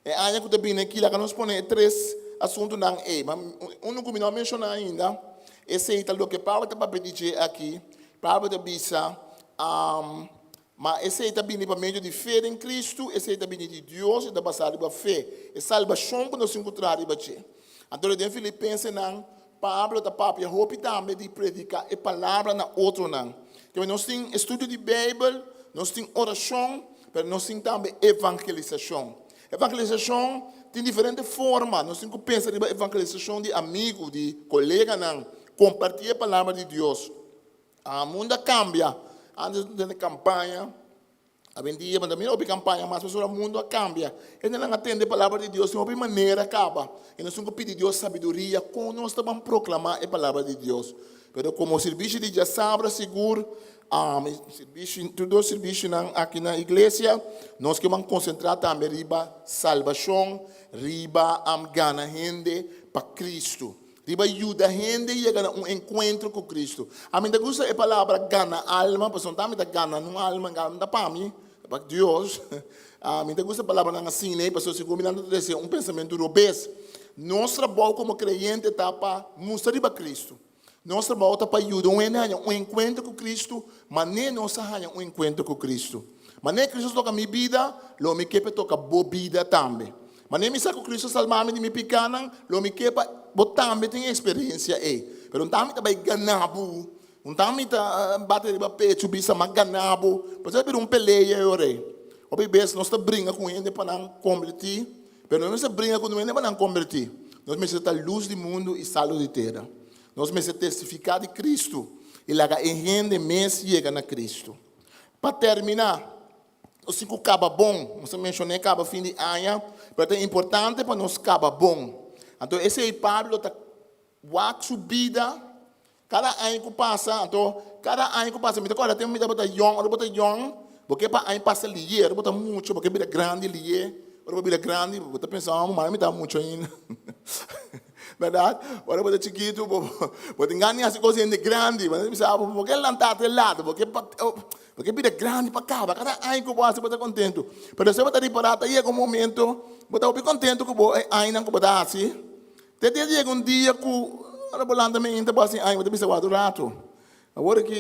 E aña ku ta bini aki laga nos pone e tres asuntunan ei. Ma unu ku mi no a menshoná ainda, esei ta loke Pablo ta papia di dje aki. Pablo ta bisa, Ma esei ta bini pa medio di fe den Kristu, esei ta bini di Dios i ta basá riba fe, e salbashon ku nos tin ku traha riba dje. Anto den Filipensenan, Pablo ta papia hopi tambe di prediká e palabra na otronan. Kende nos tin estudio di Beibel, nos tin orashon, pero nos tin tambe evangelisashon. Evangelisashon tin diferente forma. Nos tin ku pensa riba evangelisashon di amigu, di koleganan, kompartí e palabra di Dios. Mundu a kambia. Antes nos tene kampaña. Awendia bo ta mira hopi kampaña mas pasobra mundu a kambia. Hendenan a tende palabra di Dios den hopi manera kaba. I nos tin ku pidi Dios sabiduria kon nos ta ban proklamá e palabra di Dios. Pero komo sirbishi di djasabra sigur, sirbishi, tur dos sirbishinan aki na iglesia, nos ke ban konsentrá tambe riba salbashon, riba gana hende pa Kristu. Riba yuda hende yega na un enkuentro ku Kristu. Ami ta gusta e palabra gana alma, pasobra ta mi ta gana un alma, gana ta pa mi, ta pa Dios. Mi ta gusta palabranan asina ei, pasobra segun mi nan ta trese un pensamentu robes. Nos trabou komo kreyente ta pa mustra riba Kristu. Nos trabou ta pa yuda un hende haña un enkuentro ku Kristu, manera nos a haña un enkuentro ku Kristu. Manera Kristu a toka mi bida, lo mi ke pa e toka bo bida tambe. Manera mi sa ku Kristu a salba mi di mi pikánan, lo mi ke pa bo tambe tin e eksperensia ei. Pero un ta mi ta bai gana bo, un ta mi ta bati riba pechu bisa m'a gana bo. Pasobra a bira un pelea e ora ei. Hopi bes nos ta bringa ku hende pa nan kombertí, pero no mester bringa ku hende pa nan kombertí. Nos mester ta lus di mundu i salu di tera. Nos mester testifiká di Kristu i laga e hende mes yega na Kristu. Pa terminá. Nos tin ku kaba bon. Nos a menshoné kaba fin di aña, pero ta importante pa nos kaba bon. Anto esei Pablo ta wak su bida kada aña ku pasa. Anto kada aña ku pasa, mi ta kòrda tempu mi tabata yòn, ora bo ta yòn, bo ke pa aña pasa liye, ora bo ta mucha bo ke bira grandi liye. Ora bo bira grandi bo ta pensa, oh mara mi ta mucha ainda. Bèrdat? Ora bo ta chikitu bo bo tin gana di hasi kos di hende grandi. Bo ta bisa bo ke lanta te laat, bo ke Bo ke bira grandi pa kaba. Kada aña ku bo hasi bo ta kontentu. Pero despues bo ta ripará ta yega un momento bo ta hopi kontentu ku bo e añanan ku bo ta hasi. Te dia yega un dia ku ora bo lanta mainta bo hasi aña bo ta bisa wak un ratu. Awor aki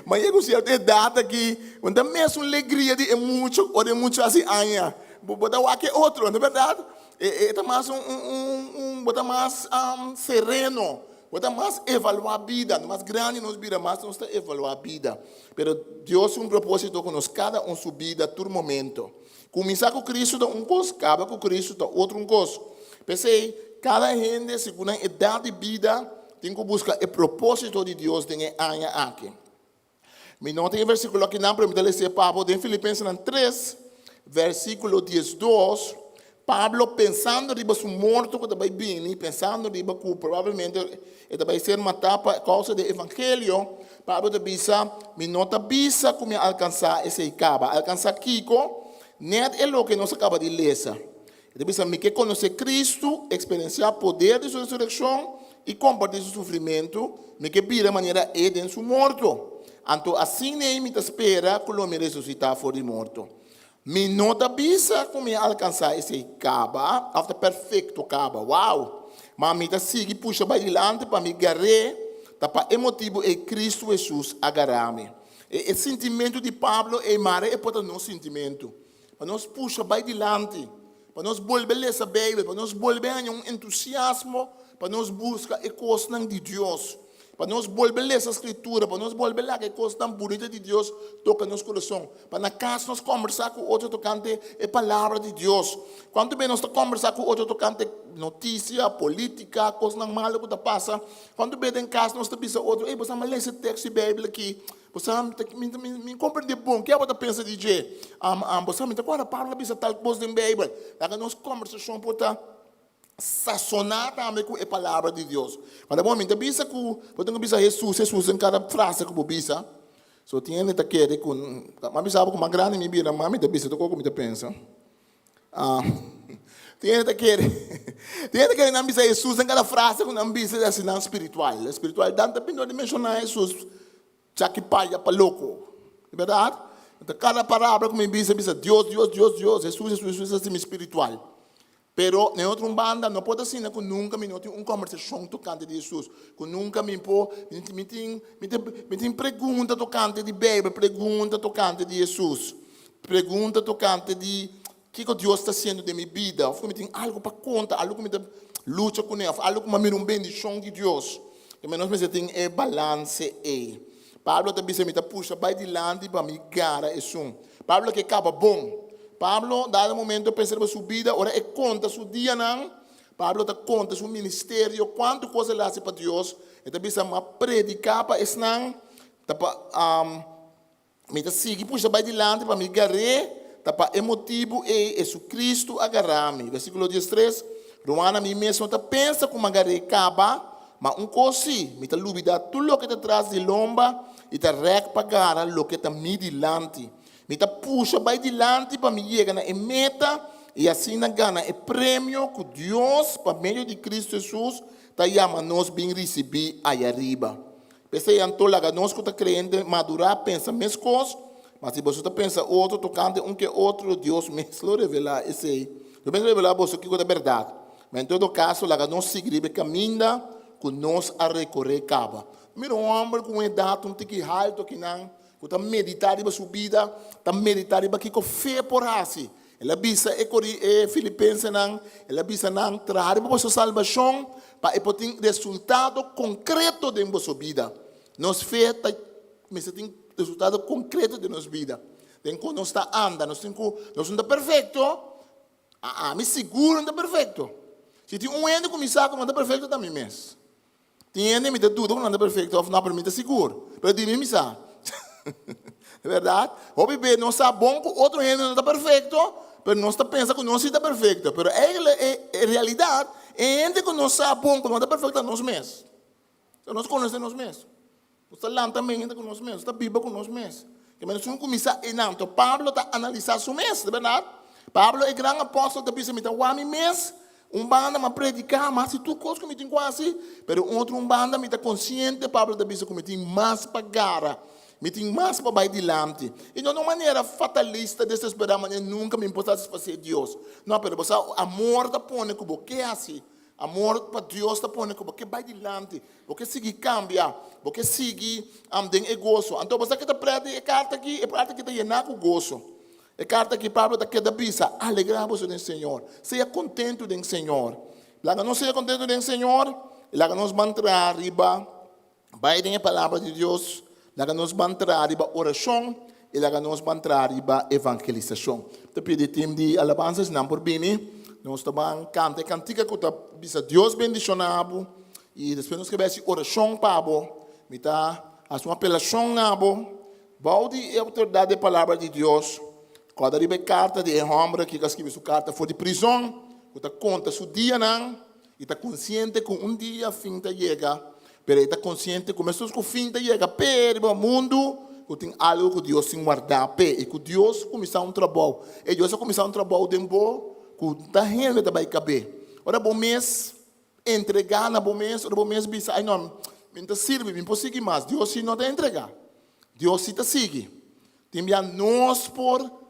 mi a yega un sierto edat aki bo no ta mesun legria di e mucha ora e mucha hasi aña. Bo ta wak e otro, no ta bèrdat? E ta mas un un un bo ta mas sereno. Bo ta mas evaluá bida. Mas grandi nos bira, mas nos ta evaluá bida. Pero Dios tin un propósito ku nos kada un su bida tur momento. Kuminsá ku Kristu ta un kos, kaba ku Kristu ta otro un kos. P'esei, kada hende segun nan edat di bida tin ku buska e propósito di Dios den e aña aki. Mi no tin e versíkulo akinan, pero mi ta lesa e pa bo den Filipensenan tres, versíkulo diesdos. Pablo pensando riba su morto ku ta bai bini, pensando riba ku probablemente e ta bai ser matá pa kousa di e evangelio, Pablo ta bisa, Mi no ta bisa ku mi a alkansá esei kaba. Alkansá kiko? Nèt e loke nos a kaba di lesa. E ta bisa, Mi ke konosé Kristu, eksperensiá poder di su resurekshon i kompartí su sufrimentu, mi ke bira manera e den su morto. Anto asin'ei mi ta spera ku lo mi resusitá for di morto. Mi no ta bisa ku mi a alkansá esei kaba òf ta perfekto kaba, wow! Ma mi ta sigui pusha bai dilanti pa mi gar'é, ta pa e motibu ei Kristu Hesus a gará mi. E e sintimentu di Pablo ei mare e por ta nos sintimentu, pa nos pusha bai dilanti, pa nos bolbe lesa Beibel, pa nos bolbe haña un entusiasmo pa nos buska e kosnan di Dios. Pa nos bolbe lesa Skritura, pa nos bolbe laga e kosnan bunita di Dios toka nos kurason. Pa na kas nos kòmbersá ku otro tokante e Palabra di Dios. Kuantu bes nos ta kòmbersá ku otro tokante notisia, polítika, kosnan malu ku ta pasa? Kuantu bes den kas nos ta bisa otro, Ey, bo sa mi a lesa e tekst di Beibel aki. Bo sa, mi, mi, mi komprendé bon. Ke abo ta pensa di dje? Bo sa, mi ta kòrda Pablo a bisa tal kos den Beibel. Laga nos kòmbersashon por ta Sasoná tambe ku e Palabra di Dios. Pasobra bo mi ta bisa ku bo tin ku bisa Hesus, Hesus den kada frase ku bo bisa. So tin hende ta kere ku, mi a bisa bo ku mas grandi mi bira, mas mi ta bisa tur kos ku mi ta pensa. Tin hende ta kere, tin hende ta kere nan bisa Hesus den kada frase ku nan bisa ta hasi nan spiritual. Spiritualidad ta bini dor di menshoná Hesus. Chaki paya pa loko. Di berdad? Anto kada palabra ku mi bisa, bisa Dios, Dios, Dios, Dios, Jesus, Jesus, Jesus, hasi mi spiritual. Pero na e otro un banda no por ta asina ku nunka mi no tin un kombersashon tokante di Jesus, ku nunka mi por, mi tin, mi tin, mi tin pregunta tokante di Beibel, pregunta tokante di Jesus, pregunta tokante di kiko Dios ta hasiendo den mi bida, òf ku mi tin algu pa konta, algu ku mi ta lucha kuné, òf algu ku mi a mira un bendishon di Dios. Te menos mester tin e balanse ei. Pablo ta bisa, Mi ta pusha bai dilanti pa mi gara esun. Pablo ke kaba bon. Pablo, dado momento, a pensa riba su bida, ora e konta su dianan, Pablo ta konta su ministerio, kuantu kos el a hasi pa Dios. E ta bisa, Mi a prediká pa esnan, ta pa. Mi ta sigui pusha bai dilanti pa mi gar'é, ta pa e motibu ei Hesukristu a gará mi. Versíkulo diestres, Rumannan, mi mes no ta pensa ku mi a gar'é kaba, ma un kos sí, mi ta lubidá tur loke ta tras di lomba i ta rèk pa gara loke ta mi dilanti. Mi ta pusha bai dilanti pa mi yega na e meta i asina gana e premio ku Dios, pa medio di Kristu Hesus, ta yama nos bin risibí ayariba. P'esei anto laga nos ku ta kreyente madurá pensa meskos, ma si boso ta pensa otro tokante un ke otro, Dios mes lo revelá esei. Dios mes lo revelá boso kiko ta bèrdat. Ma en todo kaso laga nos sigui riba e kaminda ku nos a rekoré kaba. Mira un hòmber ku un edat un tiki haltu akinan ku ta meditá riba su bida, ta meditá riba kiko fe por hasi. El a bisa e kori e filipensenan, el a bisa nan, Traha riba boso salbashon pa e por tin resultado konkreto den boso bida. Nos fe ta mester tin resultado konkreto den nos bida. Den kon nos ta anda, nos tin ku, nos no ta perfekto, a ami sigur no ta perfekto. Si tin un hende ku mi sa ku no ta perfekto ta mi mes. Tin hende mi ta duda ku nan ta perfekto òf no, pero mi ta sigur. Pero di mi mi sa. Di bèrdat, hopi bes nos sa bon ku otro hende no ta perfekto, pero nos ta pensa ku nos si ta perfekto. Pero eigentlik e e realidat, e hende ku nos sa bon ku no ta perfekto ta nos mes. Nos konosé nos mes. Nos ta lanta mente ku nos mes, nos ta biba ku nos mes. Ke men esun kuminsá einan. Anto Pablo ta analisá su mes, di bèrdat? Pablo, e gran apòstel, ta bisa, Mi ta wak mi mes, un banda mi a prediká, mi a hasi tur kos ku mi tin ku hasi, pero un otro un banda mi ta konsiente, Pablo ta bisa, ku mi tin mas pa gara, mi tin mas pa bai dilanti. I no na un manera fatalista, desesperá, manera nunka mi por satisfasé Dios. No, pero bo sa, amor ta pone ku bo ke hasi. Amor pa Dios ta pone ku bo ke bai dilanti, bo ke sigui kambia, bo ke sigui den e goso. Anto bo sa ke ta prèt di e karta aki? E karta aki ta yená ku goso. E karta aki Pablo ta keda bisa, Alegrá boso den Señor. Sea kontentu den Señor. Laga nos sea kontentu den Señor. I laga nos ban traha riba bai den e Palabra di Dios, laga nos ban traha riba orashon i laga nos ban traha riba evangelisashon. Ta pidi tim di alabansa si nan por bini, nos ta ban kanta e kantika ku ta bisa Dios bendishoná bo i despues nos ke bai hasi orashon pa bo. Mi ta hasi un apelashon na bo bou di e outoridat di e Palabra di Dios. Kòrda riba e karta di e hòmber aki ku a skibi su karta for di prizon ku ta konta su dianan. E ta konsiente ku un dia fin ta yega, pero e ta konsiente ku meskos ku fin ta yega p'e riba mundu, ku tin algu ku Dios tin wardá p'e i ku Dios kuminsá un trabou. E Dios a kuminsá un trabou den bo ku ta hende ta bai kab'é. Ora bo mes entregá na bo mes, ora bo mes bisa, Ai no, mi no ta sirbi, mi no por sigui mas. Dios si no ta entregá. Dios si ta sigui. Tin bia nos por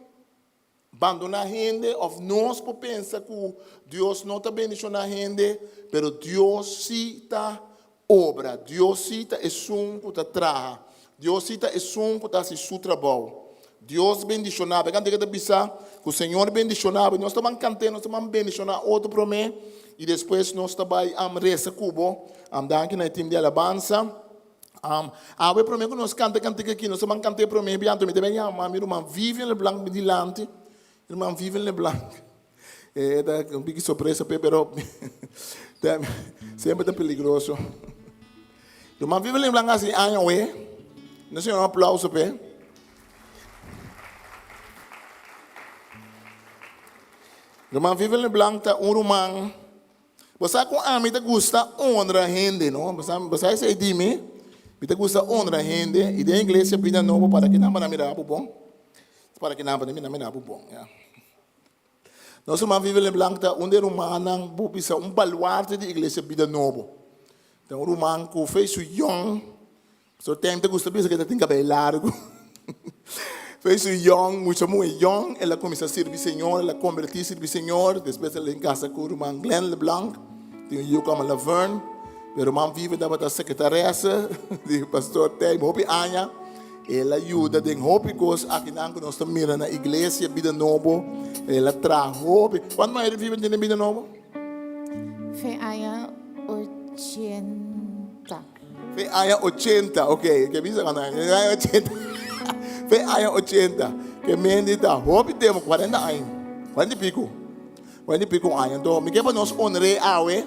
Bandoná hende òf nos por pensa ku Dios no ta bendishoná hende, pero Dios sí ta obra. Dios sí ta esun ku ta traha. Dios sí ta esun ku ta hasi su trabou. Dios bendishoná bo. E kantika ta bisa ku Señor bendishoná bo. Nos ta ban kant'é, nos ta ban bendishoná otro promé i despues nos ta bai resa ku bo. Danki na e tim di alabansa. Awe promé ku nos kanta e kantika aki, nos ta ban kanta e promé bia, anto mi ta bin yama mi ruman Vivian Leblanc mi dilanti. Ruman Vivian Leblanc, e ta un biki sorpresa p'e, pero semper ta peligroso. Ruman Vivian Leblanc a hasi aña awe, nos a un aplauso p'e. Ruman Vivian Leblanc ta un ruman. Bo sa ku ami ta gusta honra hende, no? Bo sa, bo sa esei di mi? Mi ta gusta honra hende, i den iglesia Bida Nobo para ki nan pa nan mira bo bon. Para ki nan pa nan mira bo bon, ya. Nos ruman Vivian Leblanc ta un di e rumannan, bo bisa, un baluarte di iglesia Bida Nobo. Ta un ruman ku fe su yòn. So tem ta gusta bisa ke ta tin kabei largu. Fe su yòn, mucha muhe yòn, el a kuminsá sirbi Señor, el a kombertí sirbi Señor, despues el a kasa ku ruman Glenn LeBlanc, tin un yu ku yama Laverne. E ruman Vivian tabata sekretaresa di pastor Tijm hopi aña. El a yuda den hopi kos akinan ku nos ta mira na iglesia Bida Nobo. El a traha hopi. Kuantu mayoria Vivian tin den Bida Nobo? Fe aña 80. Fe aña 80, ok, ke bisa cuando aña, fe aña 80, fe aña 80, ke Mendy ta hopi tempo, 40 aña, 40 y pico, 40 y pico aña. Entonces, mi ke pa nos honr'é awe,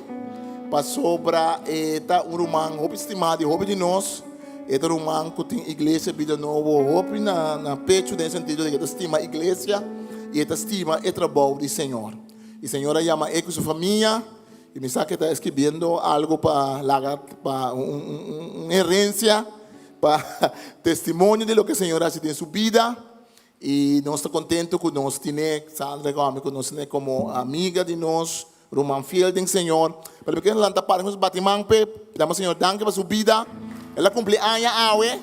pasobra e ta un ruman hopi stimá di hopi di nos, e ta ruman ku tin Iglesia Bida Nobo hopi na na pechu den e sentido di ke e ta stima iglesia i e ta stima e trabou di Señor. I Señor a yama e ku su famia. I mi sa ke ta eskribiendo algu pa laga pa un herensia, pa testimonio di loke Señor a hasi den su bida. I nos ta kontentu ku nos tine Sandra ku ami, ku nos tine komo amiga di nos, ruman fiel den Señor. Pero mi kier lanta para nos bati man p'e, dama Señor danki pa su bida. El a kumpli aña awe.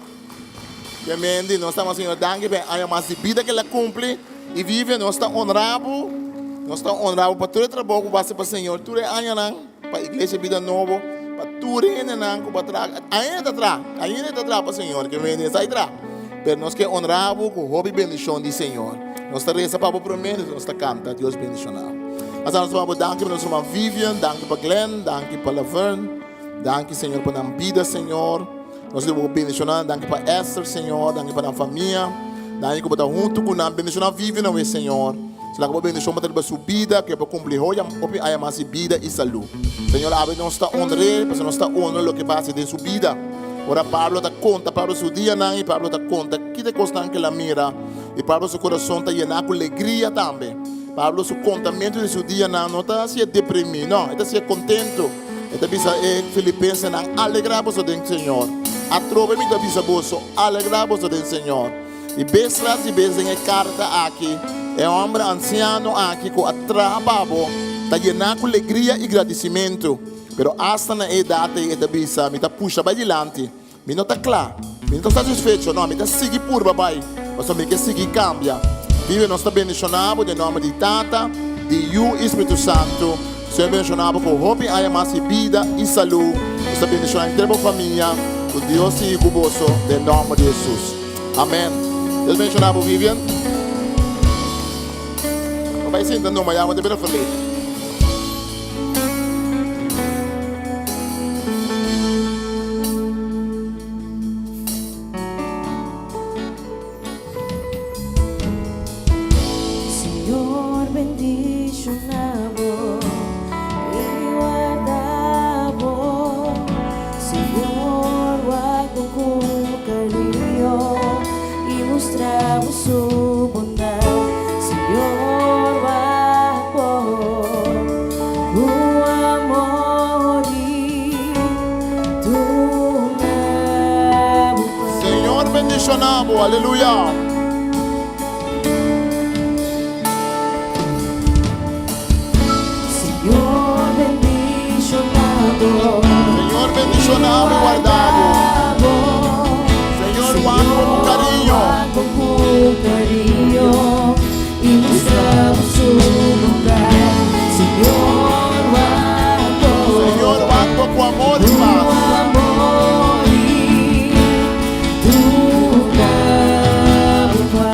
Tremendo, nos ta dama Señor danki pa e aña mas di bida ku el a kumpli. I Vivian, nos ta honra bo, nos ta honra bo pa tur e trabou ku bo hasi pa Señor tur e añanan, pa Iglesia Bida Nobo, pa tur e hendenan ku bo a traha. Ainda ta traha, ainda ta traha pa Señor, ke wende esai traha. Pero nos ke honra bo ku hopi bendishon di Señor. Nos ta resa pa bo promé, despues nos ta kanta. Dios bendishoná bo. Asina nos ta duna bo danki pa nos ruman Vivian, danki pa Glenn, danki pa Laverne, danki Señor pa nan bida, Señor. Nos di bo bendiciona, danki pa Esther, Señor, danki pa nan famia, danki ku bo ta huntu ku nan, bendiciona Vivian awe, Señor. Sela ku bo bendicion pa ta riba su bida, ku e por cumpli hoy hopi aña mas di bida y salud. Señor, awe nos ta honr'é, pasobra nos ta honra loke bo a haci den su bida. Ora Pablo ta conta Pablo su dianan y Pablo ta conta ki ta e cosnan ku el a mira, y Pablo su corazon ta yená ku legria tambe. Pablo su contamentu di su dianan no ta hacié deprimí, no, e ta hacié contento. E ta bisa e filipensenan, Alegrá boso den Señor. Atrobe mi ta bisa boso, alegrá boso den Señor. I bes tras di bes den e karta aki, e hòmber ansiano aki ku a traha pa bo ta yená ku legria i gradisimentu. Pero asta na e edat ei e ta bisa, Mi ta pusha bai dilanti. Mi no ta kla. Mi no ta satisfecho. No, mi ta sigui purba bai, pasobra mi ke sigui kambia. Bibe, nos ta bendishoná bo den nòmber di Tata, di Yu i Spiritu Santu. Señor bendishoná bo ku hopi aña mas di bida i salú. Nos ta bendishoná henter bo famia. Ku Dios sigui ku boso den nòmber di Hesus. Amèn. Dios bendishoná bo, Vivian. Bo bai sinta numa ya, bo ta bira feliz. bo. Aleluya. Señor bendiciona bo. Señor bendiciona bo y warda bo. Señor wak bo cu cariño. Wak bo cu cariño y mustra bo su bondad. Señor wak bo. Señor wak bo cu amor y paz. Amor y duna bo paz.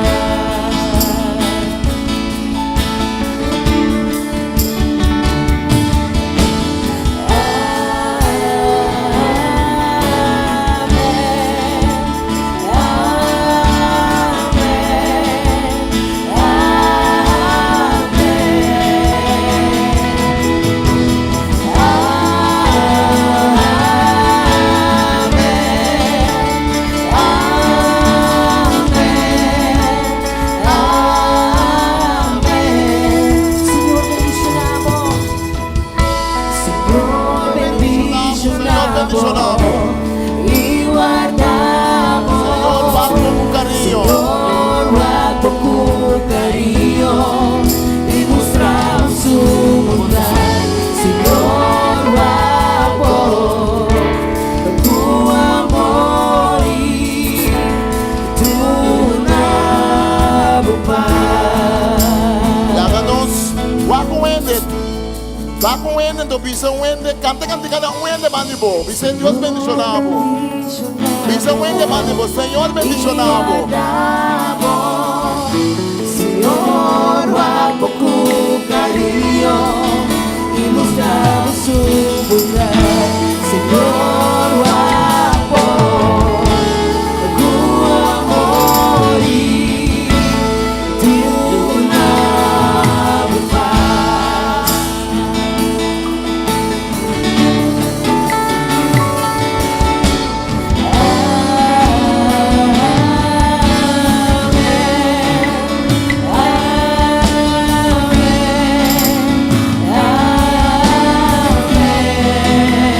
Señor bendiciona bo. Señor Señor bendiciona bendiciona bo. bo. Y warda bo. Señor wak bo cu cariño. Señor wak bo cu cariño y mustra bo su bondad. Señor wak bo cu amor y duna bo paz. Laga nos wak un hende. Wak un hende, anto bisa un hende, canta cantica na un hende banda di bo. Bisa Dios bendiciona bo. Bisa un hende banda di bo. Señor bendiciona bo. Señor wak bo cu cariño y mustra bo su bondad. Señor wak bo cu amor y duna bo paz. Amen. Amen.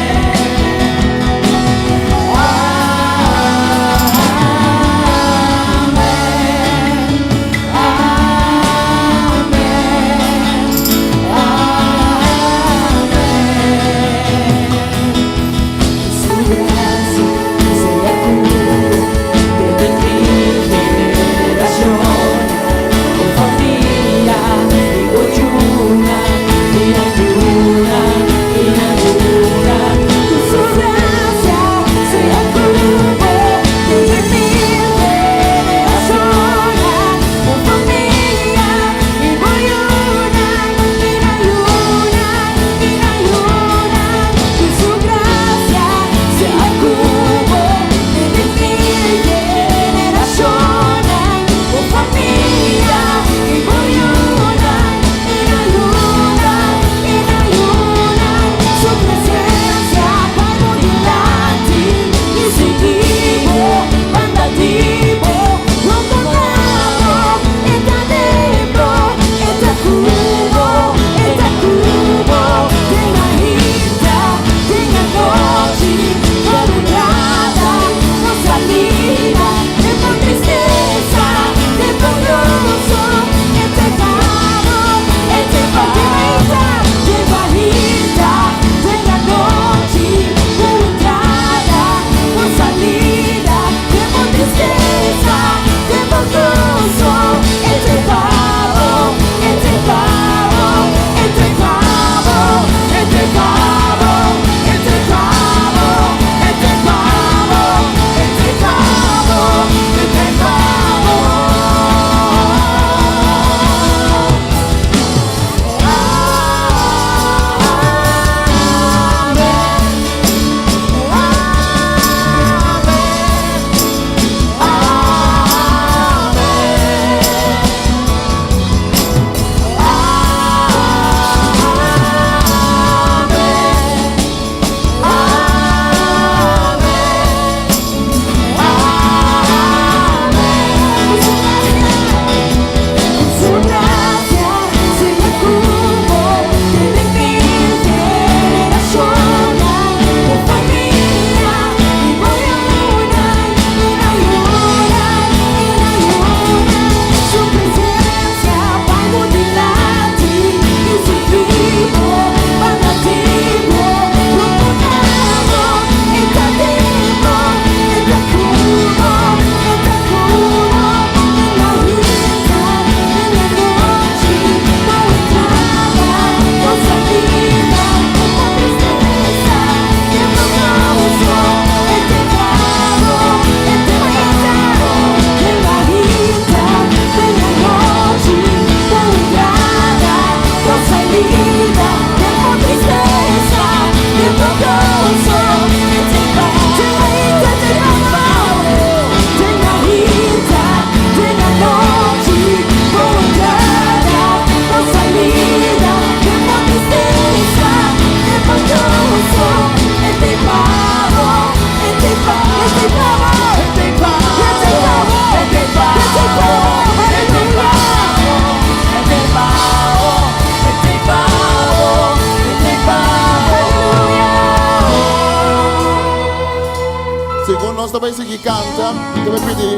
nos ta bai sigui kanta, mi ta bai pidi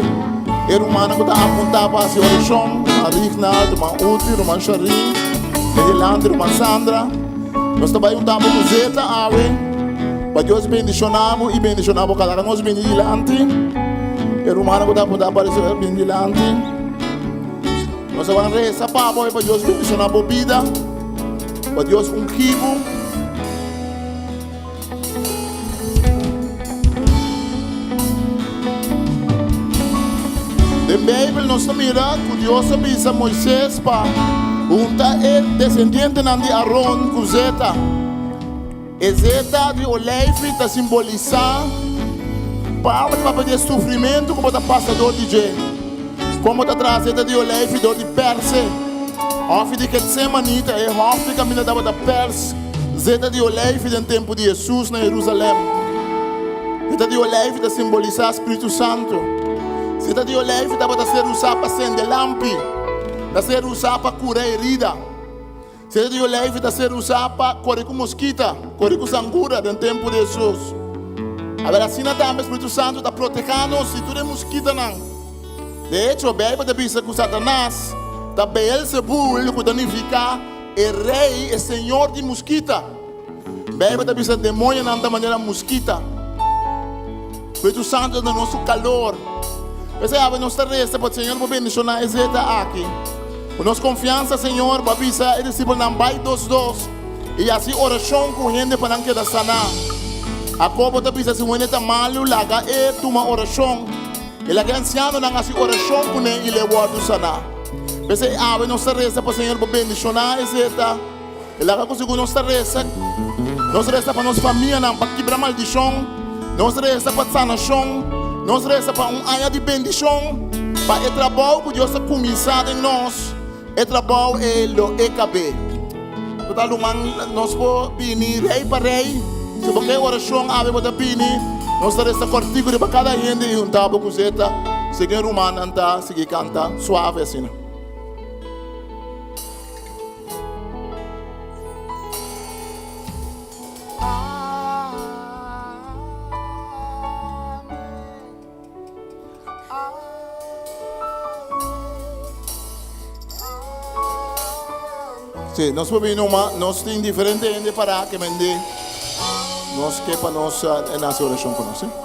e rumannan ku ta apuntá pa hasi orashon, ruman Rignald, ruman Uti, ruman Sharin, Medilanti, ruman Sandra. Nos ta bai un tambo ku zeta awe pa Dios bendishoná bo i bendishoná bo kala. Nos bini dilanti, e rumannan ku ta apuntá pa hasi orashon bini dilanti. Nos ta bai resa pa bo pa Dios bendishoná bo bida, pa Dios ungí bo. Den Beibel nos ta mira ku Dios a bisa Moises pa hunta e desendientenan di Aron ku zeta. E zeta di oleifi ta simbolisá parti papia di e sufrimentu ku bo ta pasa dor di dje. Kon bo ta traha zeta di oleifi? Dor di perse. Hòfi di Getsemani ta e hòfi kaminda tabata pers Zeta di oleifi den tempu di Hesus na Herusalèm. Zeta di oleifi ta simbolisá spiritu santu. Zeta di oleifi tabata ser usá pa sende lampi, ta ser usá pa kura herida. Zeta di oleifi ta ser usá pa kore ku moskita, kore ku sangura den tempu di Hesus. Awor asina tambe spiritu santu ta protehá nos di tur e moskitanan. De echo, Beibel ta bisa ku Satanas ta Beelzebul, ku ta nifiká E rei, e señor di muskita. Beibel ta bisa demoñonan ta manera muskita. Spiritu Santu ta duna nos su kalor. P'esei awe nos ta resa pa Señor por bendishoná e zeta aki. Ku nos konfiansa, Señor, bo a bisa e disipelnan bai dos dos i hasi orashon ku hende pa nan keda saná. Jakobo ta bisa si un hende ta malu, laga e tuma orashon i laga e ansianonan hasi orashon kuné i lo e wòrdu saná. P'esei awe nos ta resa pa Señor por bendishoná e zeta. E laga ku segun nos ta resa, nos resa pa nos famianan, pa kibra maldishon, nos resa pa sanashon, nos resa pa un aña di bendishon, pa e trabou ku Dios a kuminsá den nos, e trabou ei lo e kab'é. Bo ta ruman, nos por bini rei pa rei. Si bo ke orashon awe bo ta bini, nos ta resa kòrtiku riba kada hende i hunta bo ku zeta. Segun e rumannan ta sigui kanta suave asina. Sí, nos por bini numa, nos tin diferente hende pará ke mende nos ke pa nos eh, hasi orashon ku nos. Eh?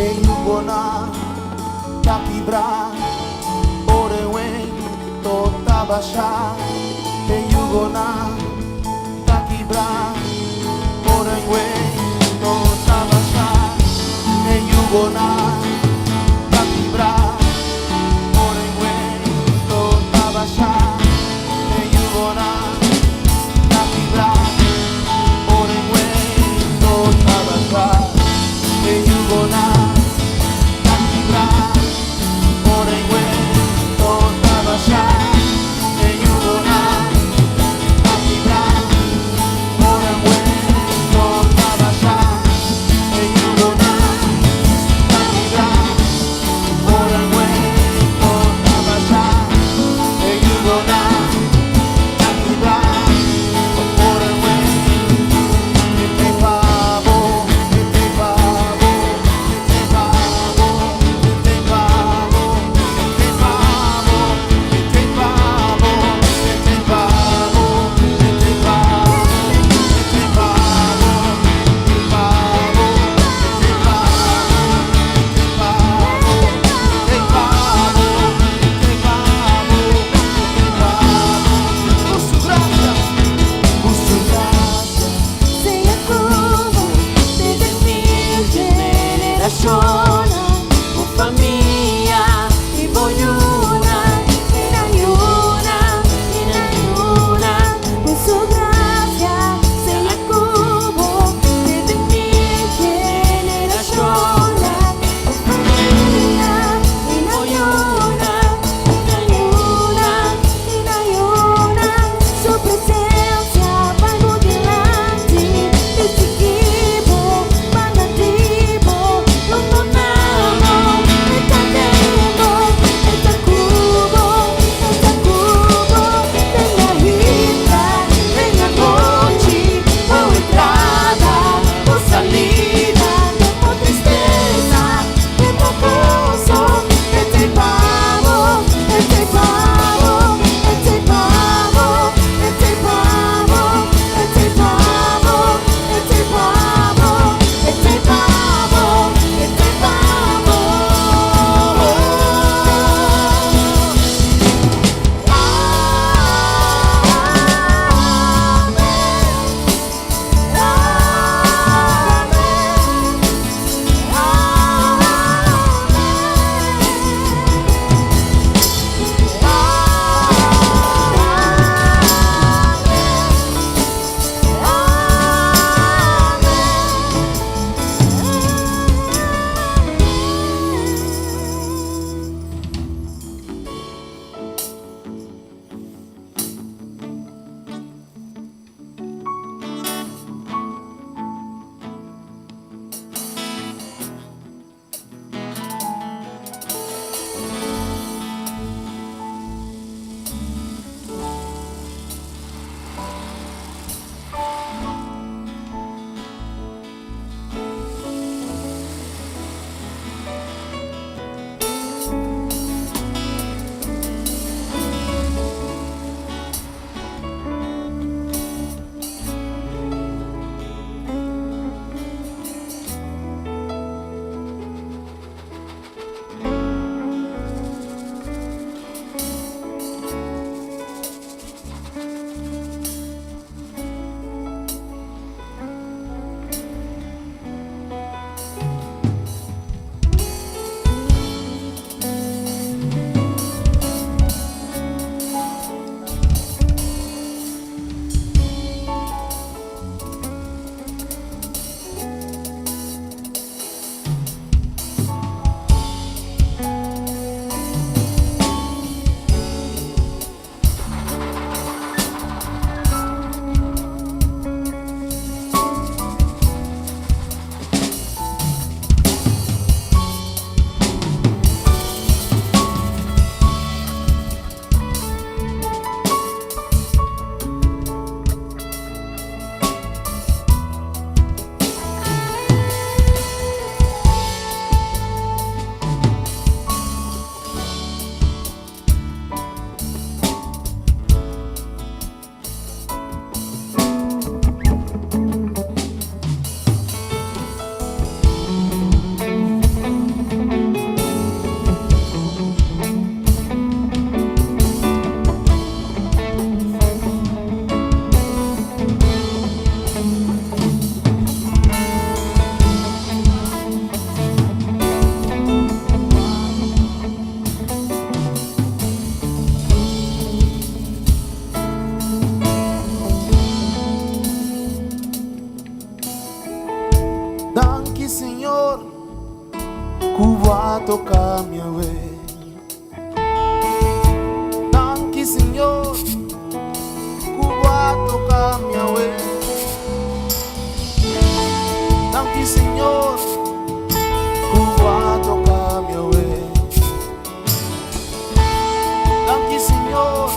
E yugonan ta kibrá, ora e wento ta bashá. E yugonan ta kibrá, ora e wento ta bashá. E yugonan ta kibrá, ora e wento ta bashá. E yugonan ta kibrá, ora e wento ta bashá. E yugonan ta kibrá, ora e wento ta bashá. E yugonan ta kibrá, ora e wento ta bashá. E yugonan ta kibrá, ora e wento ta bashá. E yugonan ta kibrá, ora e wento. E te pavo, e te pavo, e te pavo, e te pavo, e te pavo, e te pavo, e te pavo, e te pavo, e te pavo, e te pavo, e te pavo, e te pavo, e te pavo, e te pavo, Ku su grasia, ku su grasia. Sea ku bo desde mil generashon, bo famia i bo yunan, i nan yunan, i nan yunan, ku su grasia, sea ku bo desde mil generashon, bo famia i Señor, ku bo a toka mi awe. Danki Señor, ku bo a toka mi awe. Danki Señor, ku bo a toka mi awe. Danki Señor,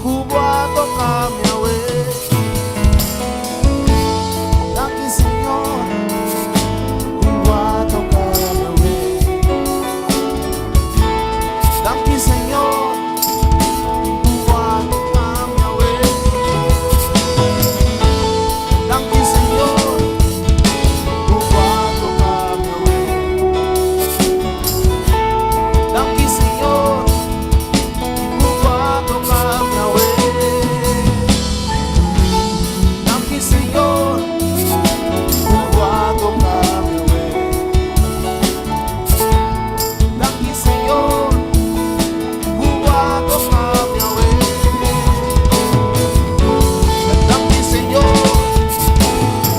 ku bo a toka mi awe. Danki Señor, ku bo a toka mi awe. Danki Señor, ku bo a toka mi awe. Danki Señor, ku bo a toka mi awe. Danki Señor, ku bo a toka mi awe. Danki Señor, ku bo a toka mi awe. Danki Señor, ku bo a toka mi awe. Danki Señor, ku bo a toka mi awe. Danki Señor, ku bo a toka mi awe. Danki Señor, Danki Señor,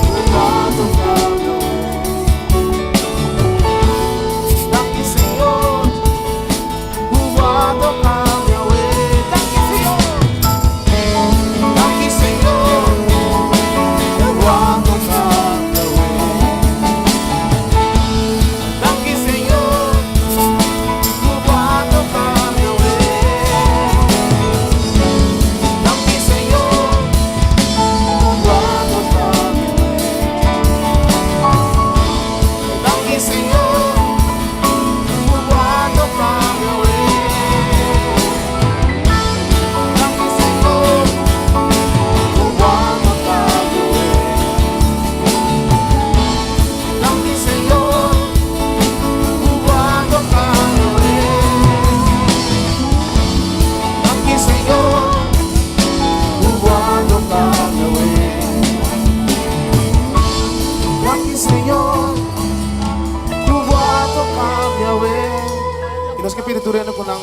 ku bo a toka mi awe. Danki Señor, ku bo a toka mi awe. Danki Señor, ku bo a toka mi awe. Danki Señor, ku bo a toka mi awe. Danki Señor, ku bo a toka mi awe. Danki Señor, ku bo a toka mi awe. Danki Señor, ku bo a toka mi awe. Danki Señor, ku bo a toka mi awe. I nos ke pidi tur hende ku nan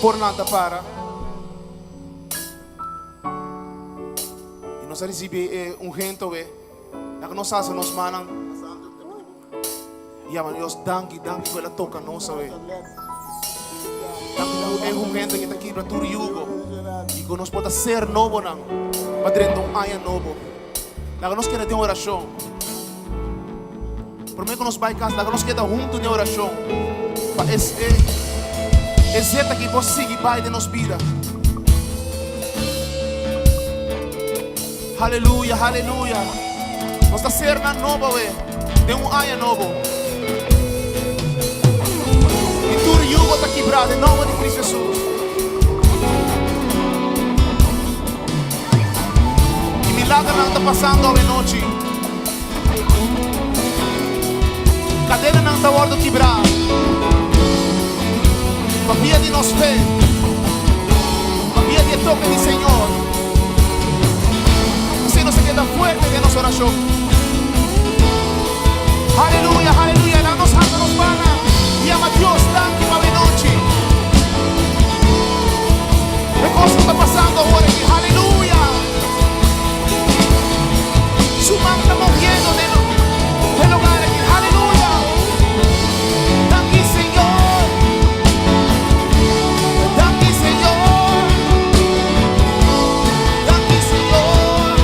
por lanta para. I nos a risibí e ungwento awe. Laga nos alsa nos mannan. I yama Dios danki, danki ku el a toka nos awe. Danki ku e ungwento ku ta kibra tur yugo. I ku nos por ta ser nobonan pa drenta un aña nobo. Laga nos keda den orashon. Promé ku nos bai kas, laga nos keda huntu den orashon. Pa e e zeta aki por sigui bai den nos bida. Aleluya, aleluya. Nos ta sernan nobo awe, den un aña nobo. I tur yugo ta kibrá den nòmber di Kristu Hesus. I milagernan ta pasando awe nochi. Kadenanan ta wòrdu kibrá. Pa via di nos fe. Pa via di e toke di Señor. Asina nos ta keda fuerte den nos orashon. Aleluya, aleluya. Laga nos alsa nos mannan. Yama Dios danki pa awe nochi. E kos ta pasando awor aki. Aleluya. Su man ta moviendo den e lugá aki. Aleluya. Danki Señor. Danki Señor. Danki Señor.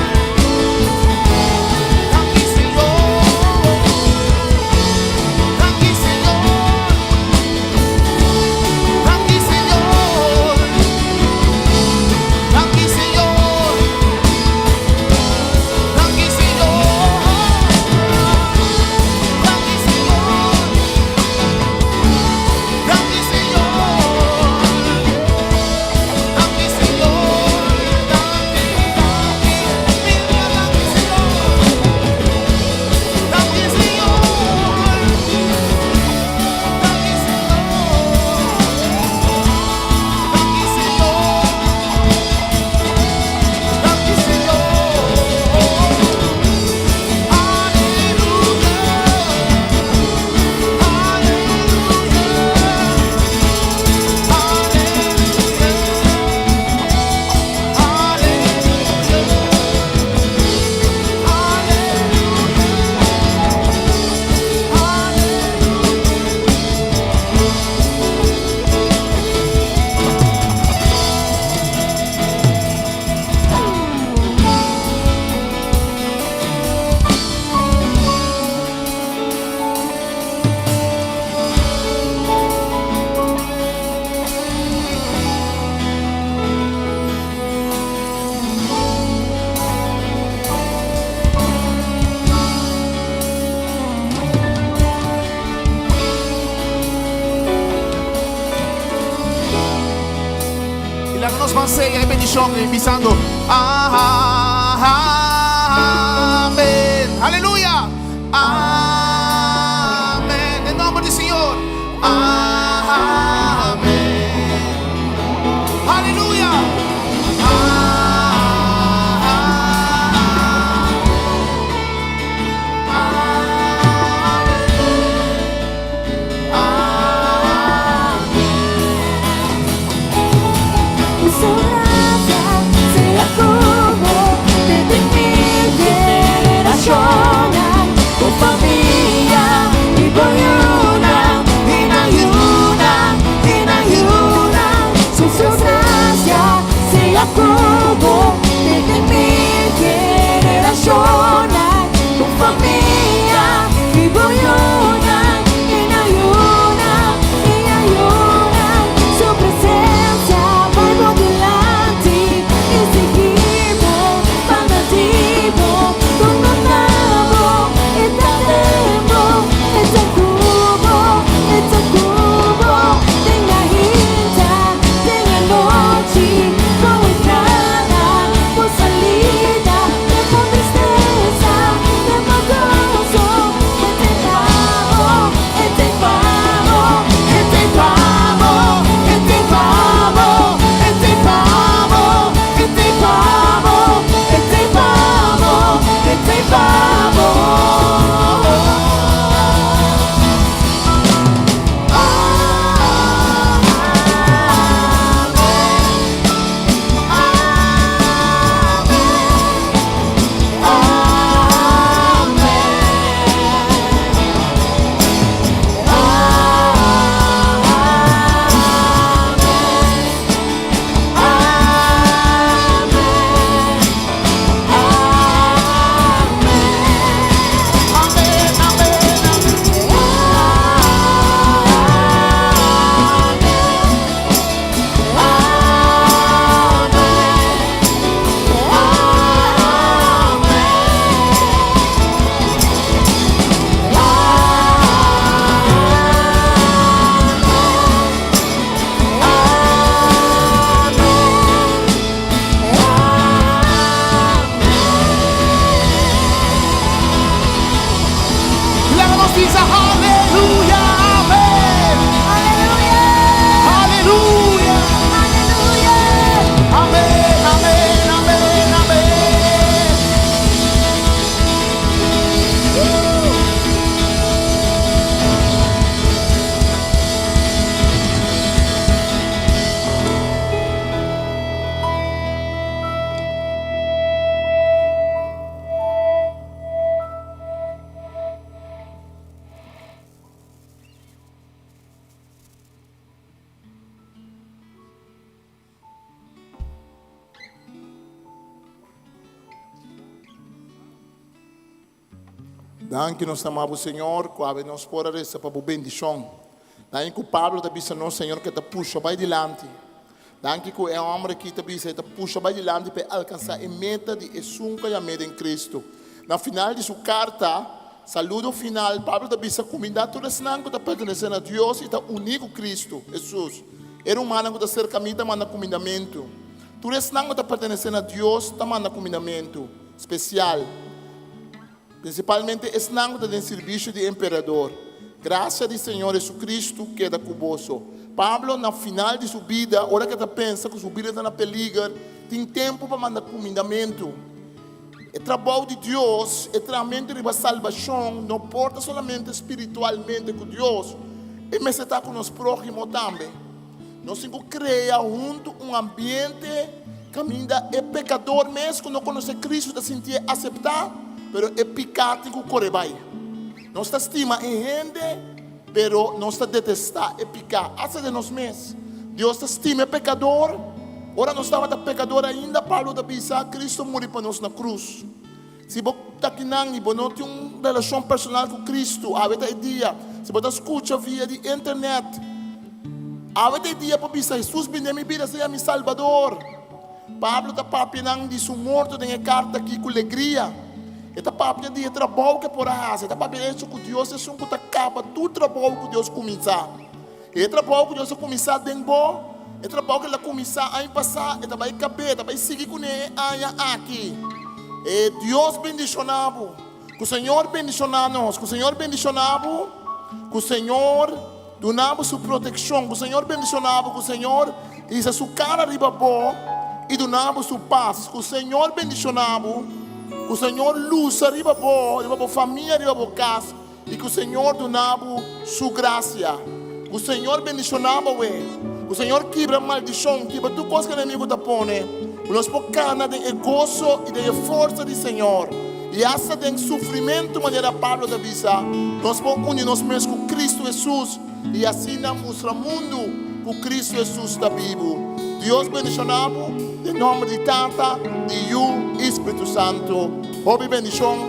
Nos ban seya e bendishon ei bisando, Amen. Aleluya! Amen. Den nomber di Señor. Amen. Aleluya! Laga nos bisa Aleluya! Amen! Aleluya! Amen, amen, amen, amen. Danki nos ta ama bo Señor ku awe nos por a resa pa bo bendishon. Danki ku Pablo ta bisa nos Señor ku e ta pusha bai dilanti. Danki ku e hòmber aki ta bisa e ta pusha bai dilanti pa e alkansá e meta di esun ku a yam'é den Kristu. Na final di su karta, saludo final, Pablo ta bisa, Kumindá tur esnan ku ta pertenesé na Dios i ta uní ku Kristu, Hesus. E rumannan ku ta serka mi ta manda kumindamentu. Tur esnan ku ta pertenesé na Dios ta manda kumindamentu spesial. Prinsipalmente esnan ku ta den sirbisio di emperador. Grasia di Señor Hesukristu keda ku boso. Pablo na final di su bida, ora ku e ta pensa ku su bida ta na peliger, tin tempu pa manda kumindamentu. E trabou di Dios, e trahamentu riba salbashon, no por ta solamente spiritualmente ku Dios, e mester ta ku nos próhimo tambe. Nos tin ku krea huntu un ambiente kaminda e pekador mes ku no konosé Kristu ta sintié aseptá, pero e piká tin ku kore bai. Nos ta stima e hende, pero nos ta detestá e piká, asta den nos mes. Dios ta stima e pekador. Ora nos tabata pekador ainda, Pablo ta bisa, Kristu muri pa nos na krus. Si bo ta kinan i bo no tin un relashon personal ku Kristu, awe ta e dia. Si bo ta skucha via di internet, awe ta e dia pa bisa, Hesus bini den mi bida, sea mi Salbador. Pablo ta papia nan di su morto den e karta aki ku legria. E ta papia di e trabou ku e por a hasi. E ta papia di echo ku Dios ta esun ku ta kaba tur trabou ku Dios kuminsá. E trabou ku Dios a kuminsá den bo. E trabou ku el a kuminsá aña pasá, e ta bai kab'é, e ta bai sigui kuné e aña aki. E Dios bendishoná bo. Ku Señor bendishoná nos. Ku Señor bendishoná bo. Ku Señor duna bo su protekshon. Ku Señor bendishoná bo. Ku Señor hisa su kara riba bo i duna bo su pas. Ku Señor bendishoná bo. Ku Señor lusa riba bo, riba bo famia, riba bo kas. I ku Señor duna bo su grasia. Ku Señor bendishoná bo awe. Ku Señor kibra maldishon, kibra tur kos ku enemigu ta pone. Ku nos por kana den e goso i den e forsa di Señor. I asta den sufrimentu, manera Pablo ta bisa, nos por uni nos mes ku Kristu Hesus i asina mustra mundu ku Kristu Hesus ta bibu. Dios bendishoná bo den nòmber di Tata, di Yu i Spritu Santu. Hopi bendishon.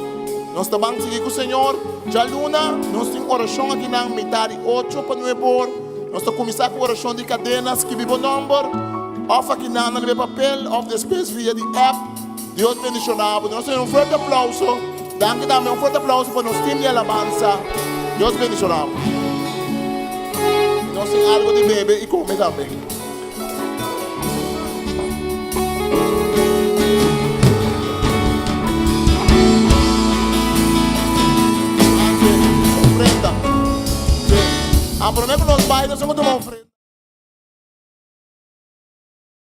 Nos ta ban sigui ku Señor. Djaluna nos tin orashon akinan mitar di ocho pa nuebe or. Nos ta kuminsá ku orashon di kadena, skibi bo nòmber òf akinan na riba e papel òf despues via di app. Dios bendishoná bo. Nos ta duna un fuerte aplauso. Danki tambe un fuerte aplauso pa nos team di alabansa. Dios bendishoná bo. I nos tin algo di bebe i kome tambe. Ofrenda. Sí. A promé ku nos bai nos tin ku tuma ofrenda.